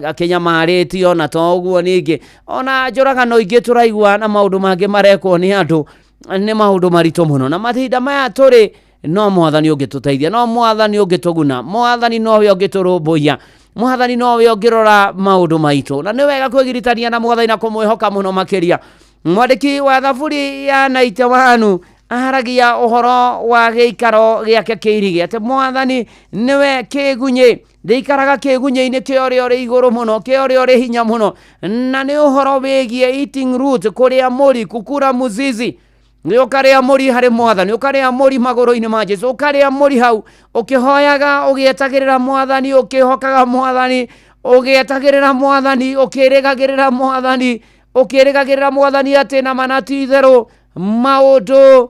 akĩnyamarĩtio, na to ũguo ningĩ ona njũragano ingĩ tũraigua na maũndũ mangĩ marekwo nĩ andũ nĩ maũndũ maritũ mũno. Na mahinda maya tũrĩ no Mwathani ũngĩtũteithia, no Mwathani ũngĩtũguna, Mwathani nowe ũngĩtũrũmbũiya, Mwathani nowe ũngĩrora maũndũ maitũ. Na nĩ wega kwĩgiritania na Mwathani na kũmwĩhoka mũno makĩria. Mwandĩki wa Thaburi ya 91 aharagia ũhoro wa gĩikaro gĩake kĩirige, atĩ Mwathani nĩwe kĩgunyĩ, ndĩikaraga kĩgunyĩ-inĩ kĩa ũrĩa ũrĩ igũrũ mũno, kĩa ũrĩa ũrĩ hinya mũno. Na nĩ ũhoro wĩgiĩ eating root, kũrĩa mũri, kukura muzizi, nĩ ũkarĩa mũri harĩ Mwathani, ũkarĩa mũri magũrũ-inĩ ma Jesu, ũkarĩa mũri hau ũkĩhoyaga, ũgĩetagĩrĩra Mwathani, ũkĩhokaga Mwathani, ũgĩetagĩrĩra Mwathani, ũkĩrĩgagĩrĩra Mwathani, ũkĩrĩgagĩrĩra Mwathani atĩ na mana ti itherũ maũndũ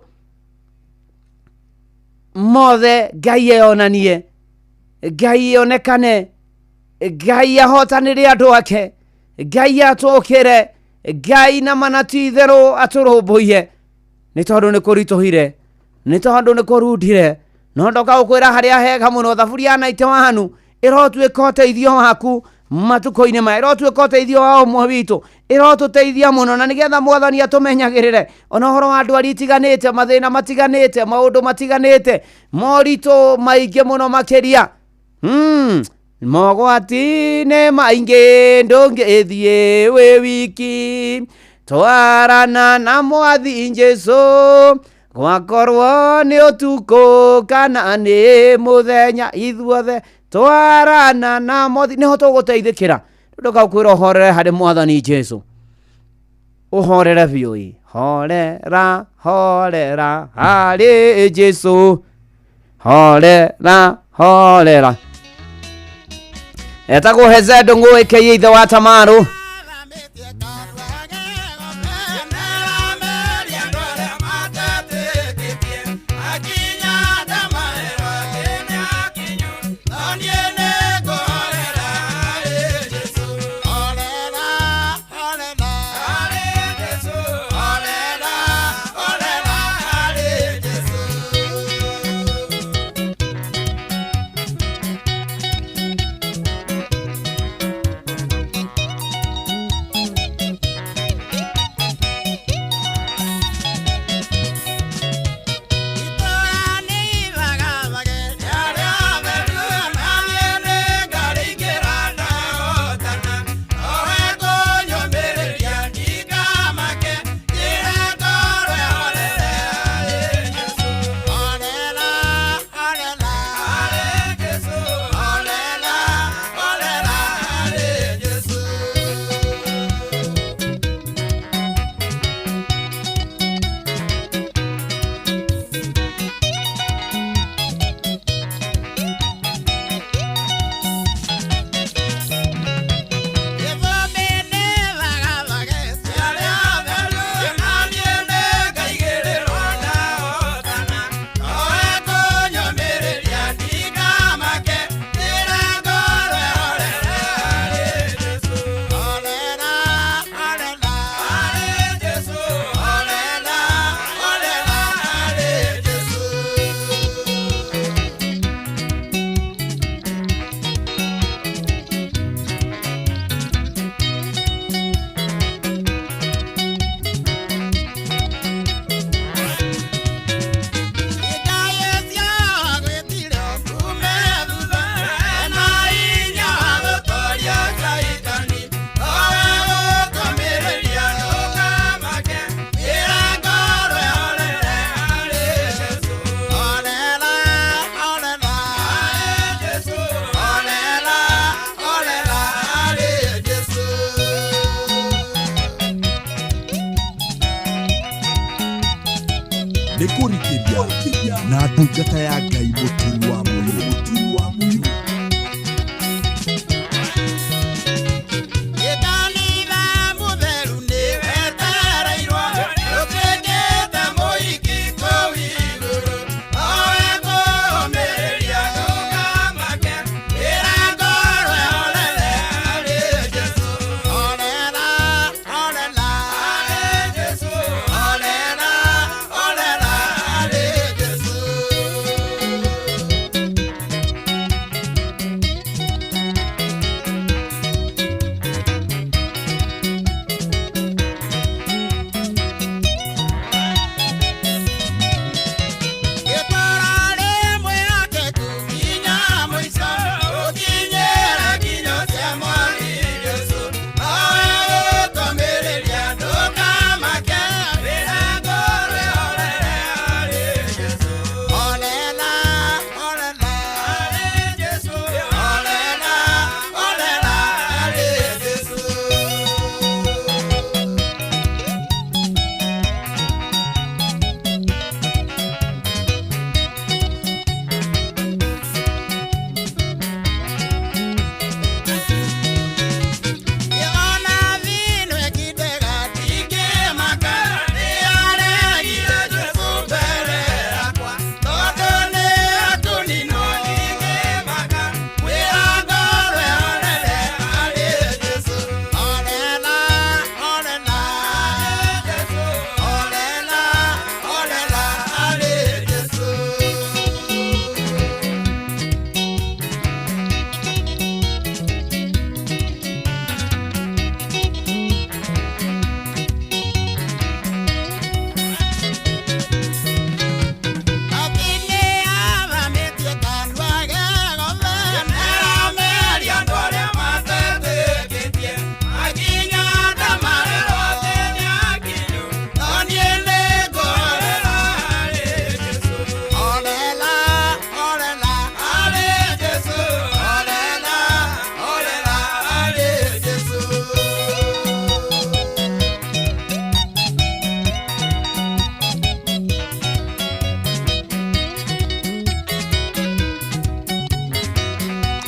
mothe Ngai eyonanie, Ngai onekane, Ngai ahotanĩre andũ ake, Ngai atũkĩre, Ngai na mana ti itherũ atũrũmbũiye. Nĩ tondũ nĩ kũritũhire, nĩ tondũ nĩ kũrundire, no ndoka gũkwĩra harĩa hega mũno. Thaburi ya 91 ĩrotuĩka ũteithio waku matukũ-inĩ maya, ĩrotuĩka ũteithio wa ũmwe witũ, ĩrotũteithia mũno, na nĩgetha Mwathani atũmenyagĩrĩre ona ũhoro wa ndwari itiganĩte, mathĩna matiganĩte, maũndũ matiganĩte, moritũ maingĩ mũno makĩria. Mogwati nĩ maingĩ, ndũngĩthiĩ wĩ wiki, twarana na Mwathi Jesu, gwakorwo nĩ ũtukũ kana nĩ mũthenya, ithuothe twarana na Mwathi nĩho tũgũteithĩkĩra. Ndũkakwĩra ũhorere harĩ Mwathani Jesu, ũhorere biũ ĩ, horera, horera harĩ Jesu, horera, horera. Etagwo Heze Ndũng'ũ aka ithe wa Tamaru. Kũrikĩria na ndungata ya Ngai Mũturi wa Mũirũ. Mũturi wa Mũirũ. Kanitha mũtheru nĩ wetereirwo, ũtuĩkĩte mũhiki kũu igũrũ. Owe kũũmĩrĩria ndũkamake, ĩra ngoro horere harĩ Jesũ. Horera, horera harĩ Jesũ. Horera, horera harĩ Jesũ. Gĩtara rĩmwe akeku nginya mũico, ũkinyĩre nginyo cia Mwathi Jesũ. Nowe ũkũmĩrĩria ndũkamake, wĩra ngoro ĩhorere harĩ Jesũ. Horera, horera harĩ Jesũ. Horera, horera harĩ Jesũ.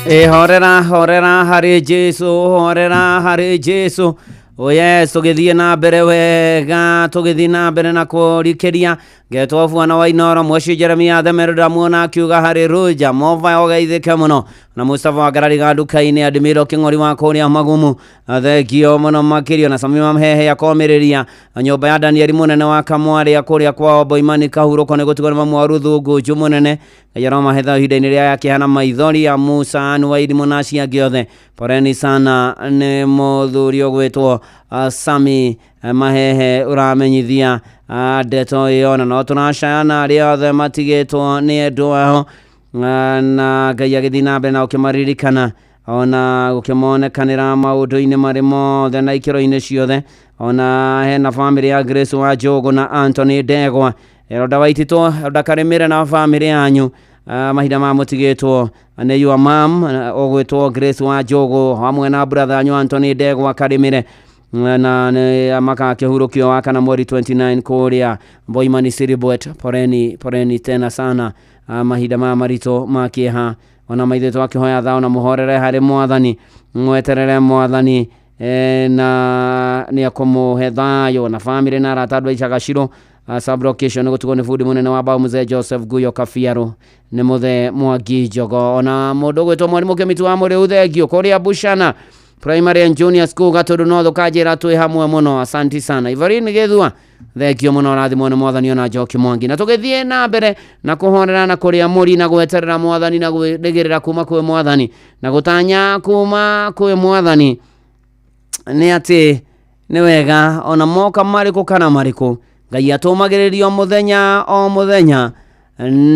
Ĩ horera horera harĩ Jesu, horera harĩ Jesu. Oh yes, tũgĩthiĩ na mbere wega, tũgĩthiĩ na mbere na kũrikĩria ngetwo bwana wa Inoro Mwaci Jeremia Themero ndamuona akiuga harĩ Ruja Mova ogeithĩke mũno na Mustafa wa Ngarariga nduka-inĩ Admiro Kĩng'ori wa kũrĩa Magumu thengio mũno makĩria na Sami wa Mhehe akomĩrĩria nyũmba ya Danieli mũnene wa Kamwarĩ kũrĩa kwao Boimani kahurũko nĩ gũtigwo nĩ mamu wa Ruthu Ngũnjũ mũnene Ngai aromahe thayũ ihinda-inĩ rĩa kĩeha na maithori ya Musa Anuaidi mũna acio angĩ othe poreni sana nĩ mũthuri ũgwĩtwo Sami Mahehe ũramenyithia ndeto ĩyo na no tũracaya na arĩa othe matigĩtwo nĩ endwa ao na Ngai agĩthiĩ na mbere na gũkĩmaririkana ona gũkĩmonekanĩra maũndũ-inĩ marĩ mothe na ikĩro-inĩ ciothe ona hena bamĩrĩ ya Grace wa Njogu na Anthony Ndegwa Elda Waititũ Elda Karĩmĩre na bamĩrĩ yanyu mahinda maya mũtigĩtwo nĩ your mom ũgwĩtwo Grace wa Njogu hamwe na brother yanyu Anthony Ndegwa Karĩmĩre na nĩ makakĩhurũkio wa kana mweri 29 kũrĩa Boimani Siribwet. Poreni poreni tena sana mahinda maya maritũ ma kĩeha ona maithe twakĩhoya thao na mũhorere harĩ mwathani mweterere mwathani na nĩ akũmũhe thayũ na bamĩrĩ na arata andũ a Icagaciro sublocation gũtigwo nĩ bundi mũnene wa mbaũ mzee Joseph Guyo Kabiarũ nĩ mũthee Mwangi Njogo ona mũndũ ũgwĩtwo mwarimũ Kĩmiti wa Mũrĩu thengio kũrĩa Bushana Primary and Junior School Gatũndũ North ũkanjĩra twĩ hamwe mũno asanti sana Ivarin Gĩthua thengio mũno rathimwo nĩ mwathani ona Njoki Mwangi na tũgĩthiĩ na mbere na kũhorera na kũrĩa mũri na gweterera mwathani na gwĩrĩgĩrĩra kuma kwĩ mwathani na gũtanya kuma kwĩ mwathani nĩ atĩ nĩ wega ona moka marĩkũ kana marĩkũ Ngai atũmagĩrĩria o mũthenya o mũthenya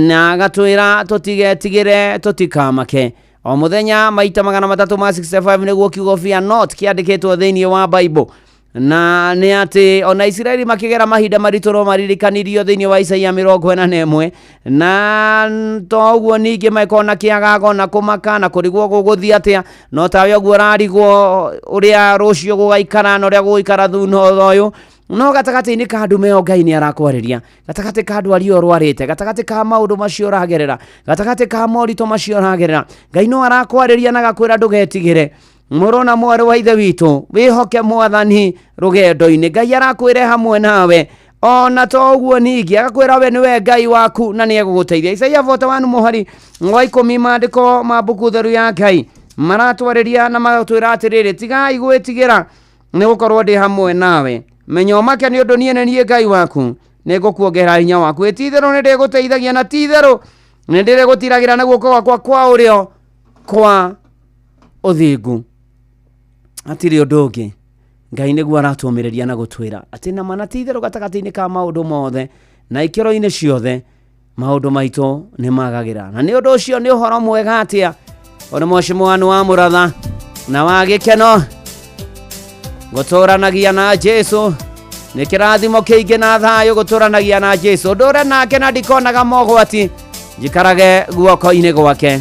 na agatwĩra tũtigetigĩre tũtikamake o mũthenya maita 365 nĩguo kiugo fear not kĩandĩkĩtwo thĩinĩ wa Bible na nĩ atĩ ona Isiraeli makĩgera mahinda maritũ no maririkanirio thĩinĩ wa Isaia 41 na to ũguo ningĩ makorwo na kĩagago na kũmaka na kũrigwo gũgũthiĩ atĩa no tawe ũguo ũrarigwo ũrĩa rũciũ gũgaikara na ũrĩa gũgũikara thutha ũyũ No gatagatĩ-inĩ ka ndume ĩyo Ngai nĩ arakwarĩria, gatagatĩ ka ndwari ĩyo ũrwarĩte, gatagatĩ ka maũndũ macio ũragerera, gatagatĩ ka moritũ macio ũragerera, Ngai no arakwarĩria na agakwĩra ndũgetigĩre. Mũrũ na mwarĩ wa ithe witũ, wĩhoke mwathani rũgendo-inĩ. Ngai arakwĩra hamwe nawe ona to ũguo ningĩ agakwĩra we nĩwe Ngai waku na nĩ egũgũteithia. Isaia 41 mũhari wa 10 maandĩko ma mbuku theru ya Ngai maratwarĩria na magatwĩra atĩrĩrĩ, tigai gwĩtigĩra nĩ gũkorwo ndĩ hamwe nawe. Menya ũmake nĩ ũndũ niĩ nĩ niĩ Ngai waku, nĩ ngũkuongerera hinya waku. Ĩ ti-itherũ nĩ ndĩgũteithagia na ti-itherũ nĩ ndĩrĩgũtiragĩra na guoko gwakwa kwa ũrĩo kwa ũthingu. Hatirĩ ũndũ ũngĩ Ngai nĩguo aratũmĩrĩria na gũtwĩra atĩ na mana ti itherũ gatagatĩ-inĩ ka maũndũ mothe na ikĩro-inĩ ciothe maũndũ maitũ nĩ magagĩra. Na nĩ ũndũ ũcio nĩ ũhoro mwega atĩa ũrĩ mũcimwanu wa mũratha na wa gĩkeno gũtũranagia na Jesu nĩ kĩrathimo kĩingĩ na thayũ gũtũranagia na Jesu. Ndũre nake na ndikonaga mogwati, njikarage guoko-inĩ gwake.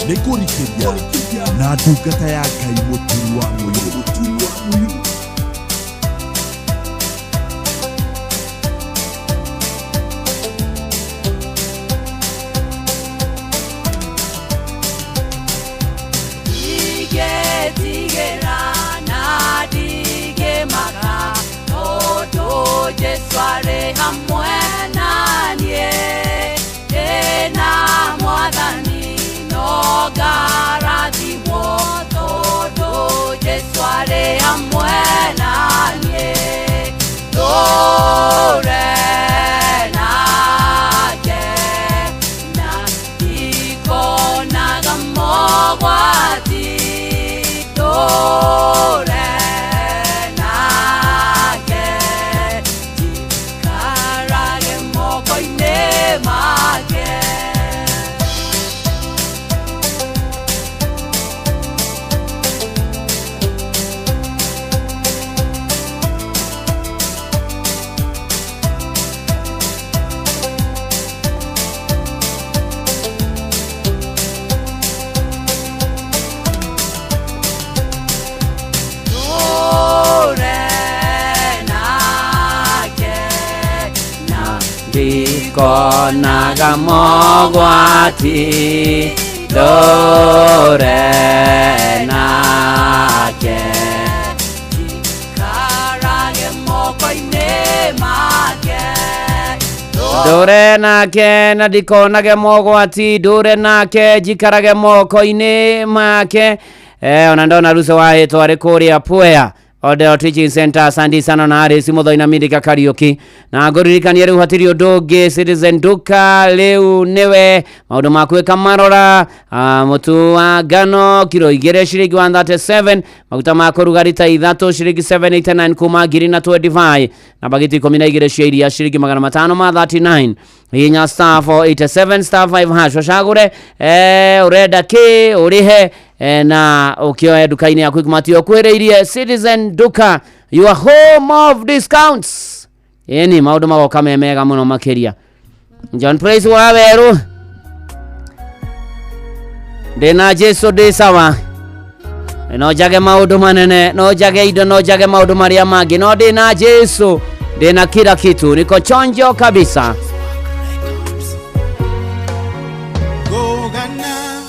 Nĩkũrikĩria na ndungata ya Ngai mũturi wa mũyũ. Ndigetigĩra na ndigĩmaka, tondũ Jesũ arĩ hamwe na niĩ. Ndĩna mwathani no ngarathimwo, tondũ Jesũ arĩ hamwe na niĩ. Ndũre nake na ndikonaga mogwati. Ndũre nake njikarage moko-inĩ make. Ndikonaga mogwati, ndũre nake njikarage moko-inĩ make. Ndũre nake na ndikonage mogwati, ndũre nake njikarage moko-inĩ make. Ona ndona Ruso wahĩtwo arĩ kũrĩa Pwea. Odero Teaching Center asante sana na Harris Muthoi na Mindika Kariuki na ngũririkanie rĩu hatirĩ ũndũ ũngĩ Citizen Duka rĩu nĩwe maũndũ maku ĩka marora mũtu wa ngano kiro 2 ciringi 137, maguta ma kũruga rita 3 ciringi 789 kuma ngiri na 25, na bagiti 12 cia iria ciringi 539. Hihinya star 487 star 5 hash ũcagũre ũrenda kĩ ũrĩhe na ũkĩoe nduka-inĩ yaku ikumatio ũkuhĩrĩirie. Citizen Duka, your home of discounts. Ĩni maũndũ magoka me mega mũno makĩria. John Praise wa werũ, ndĩna Jesu ndĩ sawa, no njage maũndũ manene, no njage indo, no njage maũndũ marĩa mangĩ, no ndĩna Jesu ndĩna kila kitu, niko chonjo kabisa. Ngũgana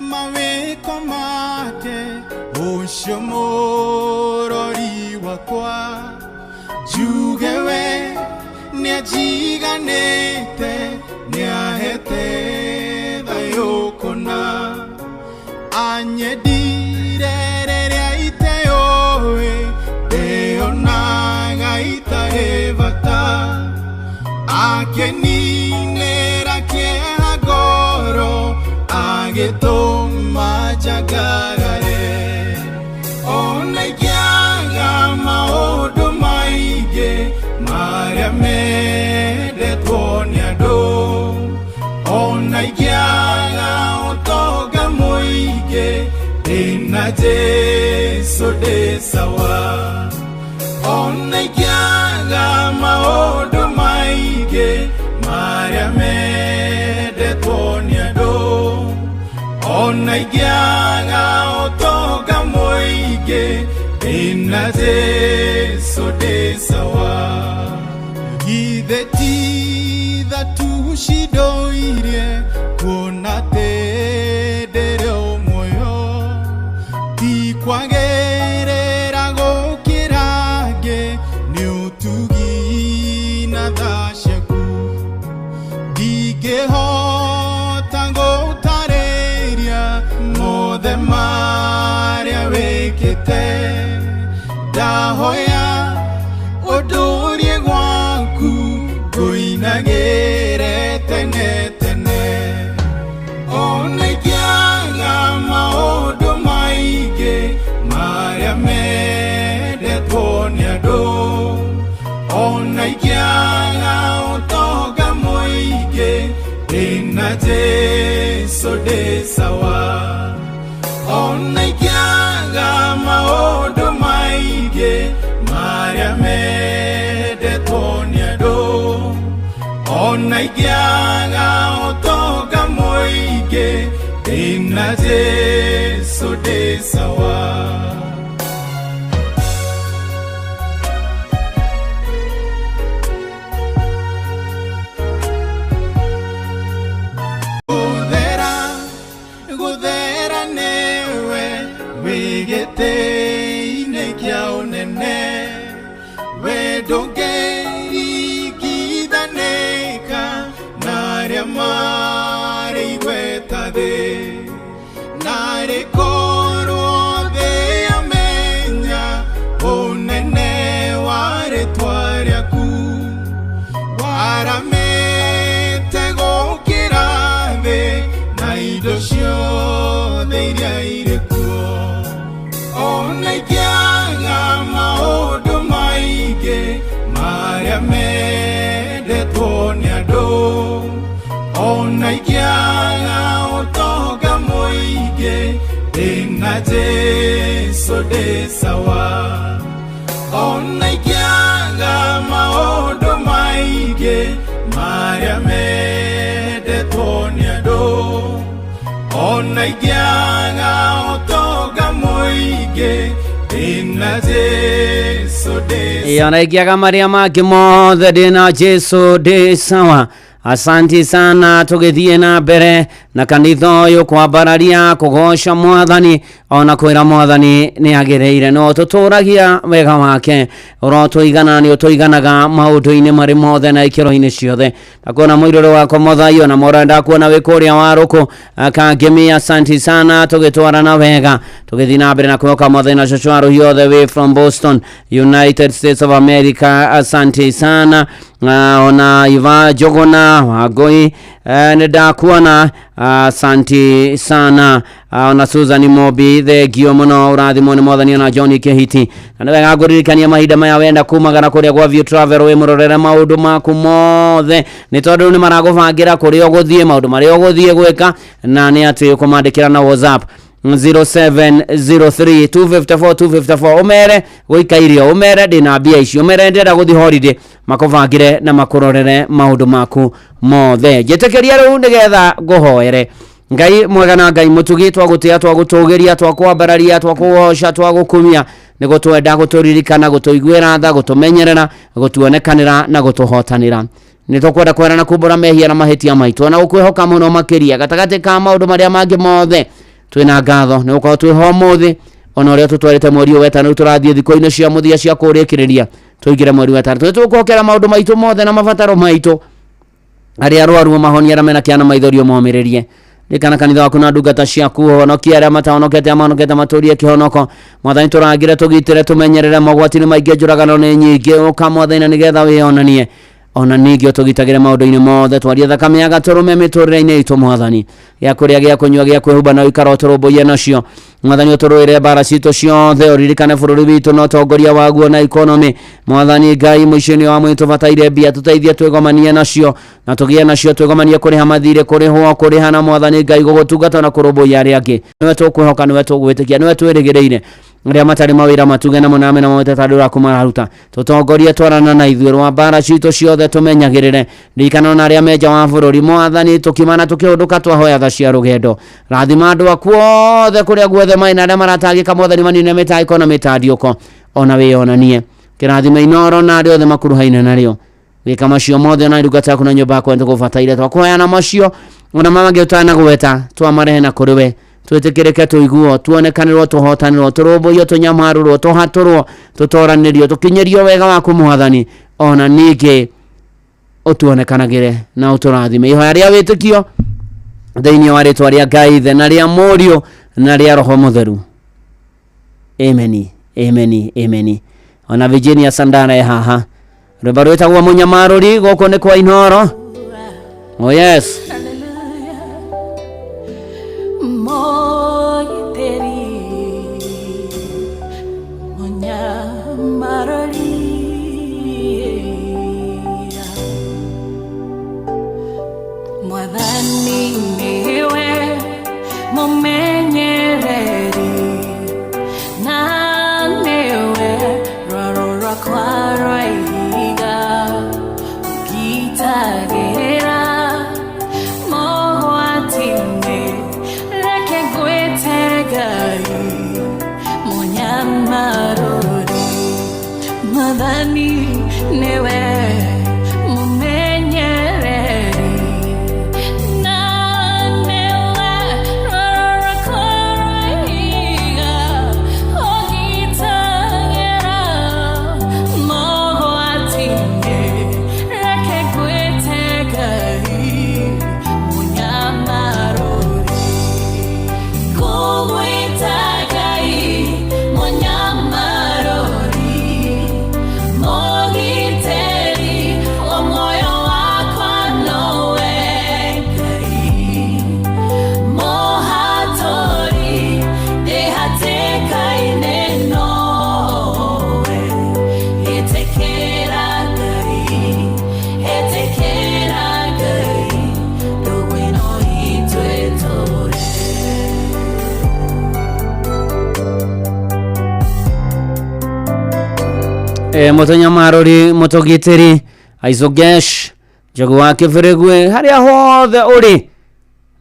mawĩko make ũcio mũrori wakwa, njuge we nĩanjiganĩte, nĩahete thayũ kũna, anyendire rĩrĩa iteũĩ, ndĩonaga itarĩ bata, akeninĩra kĩeha ngoro, agĩtũma njangarare. Ona ingĩaga maũndũ maingĩ marĩa mendetwo nĩ andũ, ona ingĩaga ũtonga mũingĩ, ndĩna Jesũ ndĩ sawa. Ona ingĩaga maũndũ maingĩ marĩa mendetwo nĩ andũ, ona ingĩaga ũtonga mũingĩ, ndĩna Jesũ ndĩ sawa. Githĩ ti tha tu cindoirie kuona atĩ ndĩrĩ o muoyo, ti kwagĩrĩra gũkĩra angĩ, nĩ ũtugi na tha ciaku. Ndingĩhota gũtarĩria mothe marĩa wĩkĩte, ndahoya ũndũrie gwaku ngũinagĩre tene tene. Ona ingĩaga maũndũ maingĩ marĩa mendetwo nĩ andũ, ona ingĩaga ũtonga mũingĩ, ndĩna Jesũ ndĩ sawa. Ona ingĩaga maũndũ maingĩ marĩa mendetwo nĩ andũ, ona ingĩaga ũtonga mũingĩ, ndĩna Jesũ ndĩ sawa. Gũthera, gũthera nĩwe wĩ gĩtĩ-inĩ kĩa ũnene, we ndũngĩringithanĩka na arĩa marĩ igweta thĩ, narĩ korwo thĩ yamenya ũnene wa rĩtwa rĩaku, waramĩte gũkĩra thĩ na indo ciothe iria irĩ kuo. Ona ingĩaga maũndũ maingĩ marĩa mendetwo nĩ andũ, ona ingĩaga ũtonga mũingĩ, ndĩna Jesũ ndĩ sawa. Ona ingĩaga maũndũ maingĩ marĩa mendetwo nĩ andũ, ona ingĩaga ũtonga mũingĩ, ndĩna Jesũ ndĩ Ĩ, ona ingĩaga marĩa mangĩ mothe ndĩna Jesũ ndĩ sawa. Asanti sana, tũgĩthiĩ na mbere na kanitha ũyũ kwambararia kũgoca mwathani ona kwĩra mwathani nĩ agĩrĩire no tũtũragia wega wake ũrotũigana nĩ ũtũiganaga maũndũ-inĩ marĩ mothe na ikĩro-inĩ ciothe. Ndakuona mũirũrũ wakwa Mũthaio na mora, ndakuona wĩ kũrĩa Warũkũ Kangemi, asanti sana, tũgĩtwarana wega tũgĩthiĩ na mbere na kwĩhoka mwathani na cũcũ wa rũhiũ othe wĩ from Boston, United States of America, asanti sana. Ona Iva Jogona Wangui, nĩ ndakuona, asanti sana. Ona Susan Mobi, thengio mũno, ũrathimwo nĩ mwathani. Ona John Kĩhiti, na nĩ wega ngũririkania mahinda maya wenda kumagara kũrĩa gwa View Travel wĩ mũrorere maũndũ maku mothe, nĩ tondũ nĩ maragũbangĩra kũrĩa ũgũthiĩ, maũndũ marĩa ũgũthiĩ gwĩka, na nĩ atĩ ũkũmandĩkĩra na WhatsApp 0703 254 254, ũmere gũikaire, ũmere ndĩna mbia ici, ũmere ndĩrenda gũthiĩ holiday, makũbangĩre na makũrorere maũndũ maku mothe. Njĩtĩkĩria rĩu nĩgetha ngũhoere. Ngai mwega na Ngai mũtugi, twagũtĩa, twagũtũgĩria, twakwambararia, twakũgoca, twagũkumia nĩ gũtwenda, gũtũririkana, gũtũiguĩra tha, gũtũmenyerera, gũtuonekanĩra na gũtũhotanĩra. Nĩ tũkwenda kwera na kumbũra mehia na mahĩtia maitũ ona gũkwĩhoka mũno makĩria gatagatĩ ka maũndũ marĩa mangĩ mothe. Twĩna ngatho nĩ gũkorwo twĩho ũmũthĩ ona ũrĩa tũtwarĩte mweri ũyũ wetano. Rĩu tũrathiĩ thikũ-inĩ cia mũthia cia kũrĩkĩrĩria, tũingĩre mweri wetano, twĩ tũkwokera maũndũ maitũ mothe na mabataro maitũ. Arĩa arwaru mahonie, arĩa mena kĩana maithorio momĩrĩrie. Rikana kanitha waku na ndungata ciaku, honokia arĩa matahonokete, amahonokete matũrie kĩhonoko. Mwathani, tũrangĩre, tũgitĩre, tũmenyerere. Mogwati nĩ maingĩ, njũragano nĩ nyingĩ. Ũka mwathani na nĩgetha wĩonanie ona ningĩ ũtũgitagĩre maũndũ-inĩ mothe. Twarie thakame ya gatũrũme mĩtũrĩre-inĩ itũ. Mwathani, gĩa kũrĩa, gĩa kũnyua, gĩa kwĩhumba na ũikara ũtũrũmbũiye nacio. Mwathani, ũtũrũĩre mbara citũ ciothe, ũririkane bũrũri witũ na ũtongoria waguo na economy. Mwathani Ngai, mũico-inĩ wa mweri tũbataire mbia, tũteithie twĩgomanie nacio na tũgĩe nacio, twĩgomanie kũrĩha mathirĩ, kũrĩhwo, kũrĩha na mwathani Ngai gũgũtungata na kũrũmbũiya arĩa angĩ. Nĩwe tũkwĩhoka, nĩwe tũgwĩtĩkia, nĩwe twĩrĩgĩrĩire. Arĩa matarĩ mawĩra matuge namo na mena mawĩta tandũ raku mararuta. Tũtongorie, twarana na ithuĩ rwa mbara citũ ciothe, tũmenyagĩrĩre. Ririkana ona arĩa menja wa bũrũri. Mwathani, tũkiuma na tũkĩhũndũka, twahoya tha cia rũgendo. Rathima andũ aku othe kũrĩa guothe marĩ na arĩa maratangĩka. Mwathani, manine mĩtangĩko na mĩtandiũko ona wĩyonanie. Kĩrathime Inoro na arĩa othe makuruhaine narĩo. Gwĩka macio mothe ona ndungata yaku na nyũmba yakwa nĩtũgũbataire. Twakũhoya macio ona mangĩ ũtanagweta, twamarehe na kũrĩ we, twĩtĩkĩrĩke, tũiguo, tuonekanĩrwo, tũhotanĩrwo, tũrũmbũiyo, tũnyamarũrwo, tũhatũrwo, tũtoranĩrio, tũkinyĩrio wega waku mwathani, ona ningĩ ũtuonekanagĩre na ũtũrathime. Ihoya rĩa wĩtĩkio thĩinĩ wa rĩtwa rĩa Ngai Ithe na rĩa Mũriũ na rĩa Roho Mũtheru, ameni, ameni, ameni. Ona Virginia Sandara e haha, rwĩmbo rwĩtagwo Mũnyamarũri. Gũkũ nĩ kwa Inoro. Oh yes. Moiteri Munyamarori, Mwathani niwe mumenyereri na niwe rwaro rwakwa rwa ihiga, ũngitagĩra mogwati-inĩ. Reke ngwĩte Ngai Mũnyamarũri. Mwathani niwe mũmenyereri na niwe rwaro rwakwa rwa ihiga, ũngitagĩra mogwati-inĩ. Reke ngwĩte Ngai Mũnyamarũri. Ngũgwĩta Ngai Mũnyamarũri, mũgitĩri wa muoyo wakwa, nowe Ngai mũhatũri ndĩ hatĩka-inĩ, nowe. Ĩtĩkĩra Ngai, ĩtĩkĩra Ngai, ndũgũ ĩno itũ ĩtũre. Mũtũnyamarũri, mũtũgitĩri, Aizogesh Njogu wa Kĩbĩrĩgwe, harĩa hothe ũrĩ,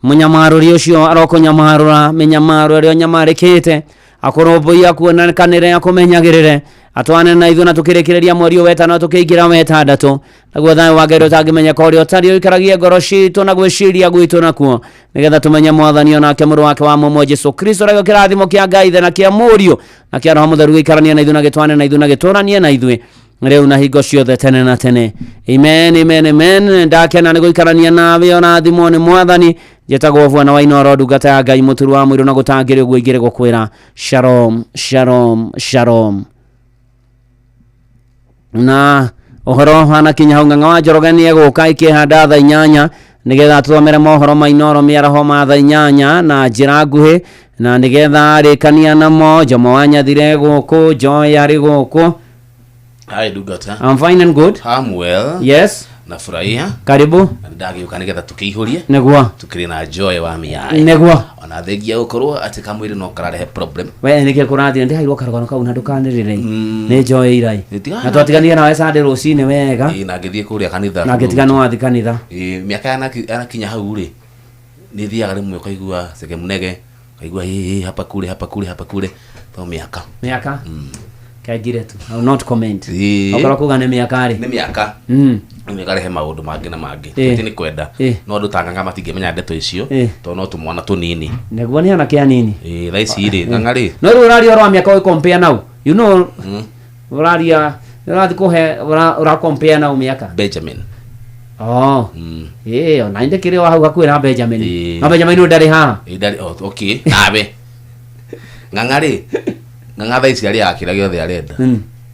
mũnyamarũri ũcio arokũnyamarũra mĩnyamaro ĩrĩa ũnyamarĩkĩte, akũrũmbũiya, akuonekanĩre, akũmenyagĩrĩre, Atwane na ithuĩ na tũkĩrĩkĩrĩria mweri ũyũ wetano tũkĩingĩra wetandatũ. Naguo thayũ wa Ngai ũtangĩmenyeka ũrĩa ũtariĩ ũikaragie ngoro citũ na gwĩciria gwitũ nakuo, nĩgetha tũmenye Mwathani onake mũrũ wake wa mũmwe Jesu Kristo. Nakĩo kĩrathimo kĩa Ngai Ithe na kĩa Mũriũ na kĩa Roho Mũtheru gĩikaranie na ithuĩ na gĩtwane na ithuĩ na gĩtũranie na ithuĩ rĩu na hingo ciothe tene na tene. Amen, amen, amen. Ndakena nĩ gũikarania nawe, ũrathimwo nĩ Mwathani. Njĩtagwo Bwana wa Inooro, ndungata ya Ngai, mũturu wa mũirũ, na gũtangĩrĩ ũguo ingĩrĩ gũkwĩra shalom, shalom, shalom. Na ũhoro wanakinya hau, Ng'ang'a wa Njoroge nĩ egũka ikĩhanda thaa 8 nĩgetha tũthomere mohoro ma Inooro mĩaraho ma thaa 8 na njĩra nguhĩ, na nĩgetha arĩkania namo. Jomo wa Nyathire gũkũ, Joy arĩ gũkũ. Hi, Ndungata. I'm fine and good. I'm well. Yes. Nafurahia. Karibu. Na ndagĩũka nĩgetha tũkĩihũrie. Nĩguo. Tukĩrĩ na Joy wa mĩaĩ. Nĩguo. Ona thengia gũkorwo atĩ kamwĩrĩ no kararehe problem. We nĩkĩ kũrathiĩ? Ndĩhairwo karũgano kau na ndũkanĩrĩre nĩ Joy irai. Ĩtiga- Na twatiganire nawe Sunday rũcinĩ wega. Ĩĩ, na ngĩthiĩ kũrĩa kanitha. Na ngĩtiga nĩ wathi kanitha. Ĩĩ, mĩaka yanakinya hau rĩ, nĩ thiaga rĩmwe ũkaigua cege mũnege, ũkaigua ĩ hapa kule, hapa kule, hapa kule, to mĩaka. Mĩaka kaingire tu, I will not comment. Ĩĩ. Okorwo kuga nĩ mĩaka rĩ. Nĩ mĩaka. Nĩ ĩkarehe maũndũ mangĩ na mangĩ. Ĩĩ. Ti nĩ kwenda. Ĩĩ. No andũ ta Ng'ang'a matingĩmenya ndeto icio, Ĩĩ. tondũ no tũmwana tũnini. Nĩguo, nĩ anake anini. Ĩĩ, thaa ici rĩ, Ng'ang'a rĩ, No rĩu ũraria ũhoro wa mĩaka ũgĩcompare nau, you know, ũraria ũrathiĩ kũhe ũra compare nau mĩaka. Benjamin. Oh. Ĩĩ, ona ndĩkĩrĩ o hau hakuhĩ na Benjamin. Ĩĩ. No Benjamin ũyũ ndarĩ haha. Ĩĩ, ndarĩ, oh, okay, nawe. Ng'ang'a rĩ, Ng'ang'a thaa ici arĩaga kĩrĩa gĩothe arenda.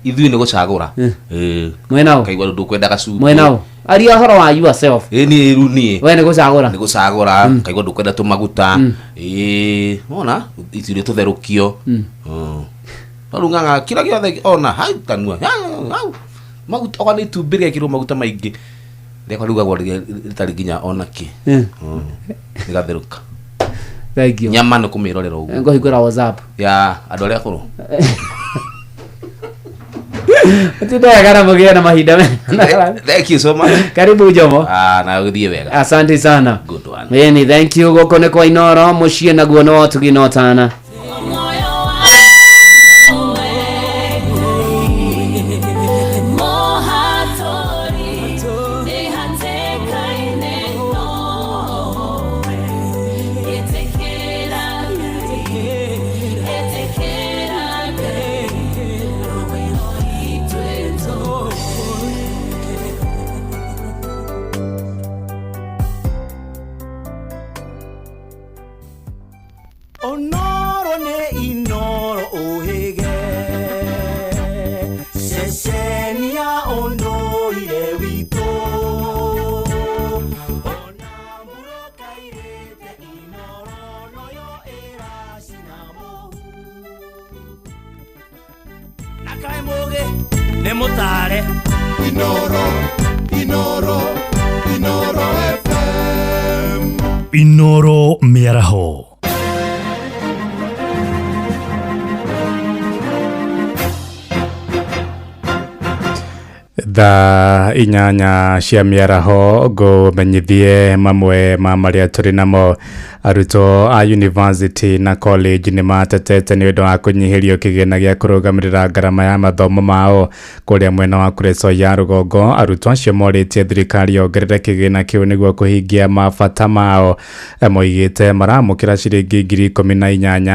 Ithuĩ nĩ gũcagũra. Ĩĩ. Mwena ũ? Kaigua ndũkwenda gacumbĩ. Mwena ũ? Aria ũhoro wa yourself. Ĩĩ, niĩ rĩu niĩ. We nĩ gũcagũra. Nĩ gũcagũra, kaigua ndũkwenda tũmaguta. Ĩĩ, wona ituire tũtherũkio. No rĩu Ng'ang'a kĩrĩa gĩothe ona hau kanua, hau, hau. Maguta okorwo nĩ itumbĩ rĩekĩrwo maguta maingĩ. Rĩakwa rĩrugagwo rĩtarĩ nginya ona kĩ. Rĩgatherũka. Thank you. Nyama nĩ kũmĩrorera ũguo. Ngũhingũra WhatsApp. Ya andũ arĩa akũrũ. Tindega na mũgĩe na mahinda mega. Thank you so much. Karibu Jomo. Ah, na ũgĩthiĩ wega. Asante sana. Good one. Ĩni, thank you. Gũkũ nĩ kwa Inooro, mũciĩ naguo nĩ wa ũtugi na ũtana. Onoro nĩ Inooro ũhĩge ceceni ya ũndũire witũ. Ona mbura kairĩte Inooro noyo ĩracina mũhu. Na kaĩ mũgĩ nĩ mũtare. Inooro, Inooro, Inooro FM. Inooro mĩaraho. Thaa 8 cia mĩaraho ngũmenyithie mamwe ma marĩa tũrĩ namo. Arutwo a university na college nĩ matetete nĩ ũndũ wa kũnyihĩrio kĩgĩna gĩa kũrũgamĩrĩra ngarama ya mathomo mao kũrĩa mwena wa Kuresoi ya rũgongo. Arutwo acio morĩtie thirikari yongerere kĩgĩna kĩu nĩguo kũhingia mabata mao. Moigĩte maramũkĩra ciringi 18,000.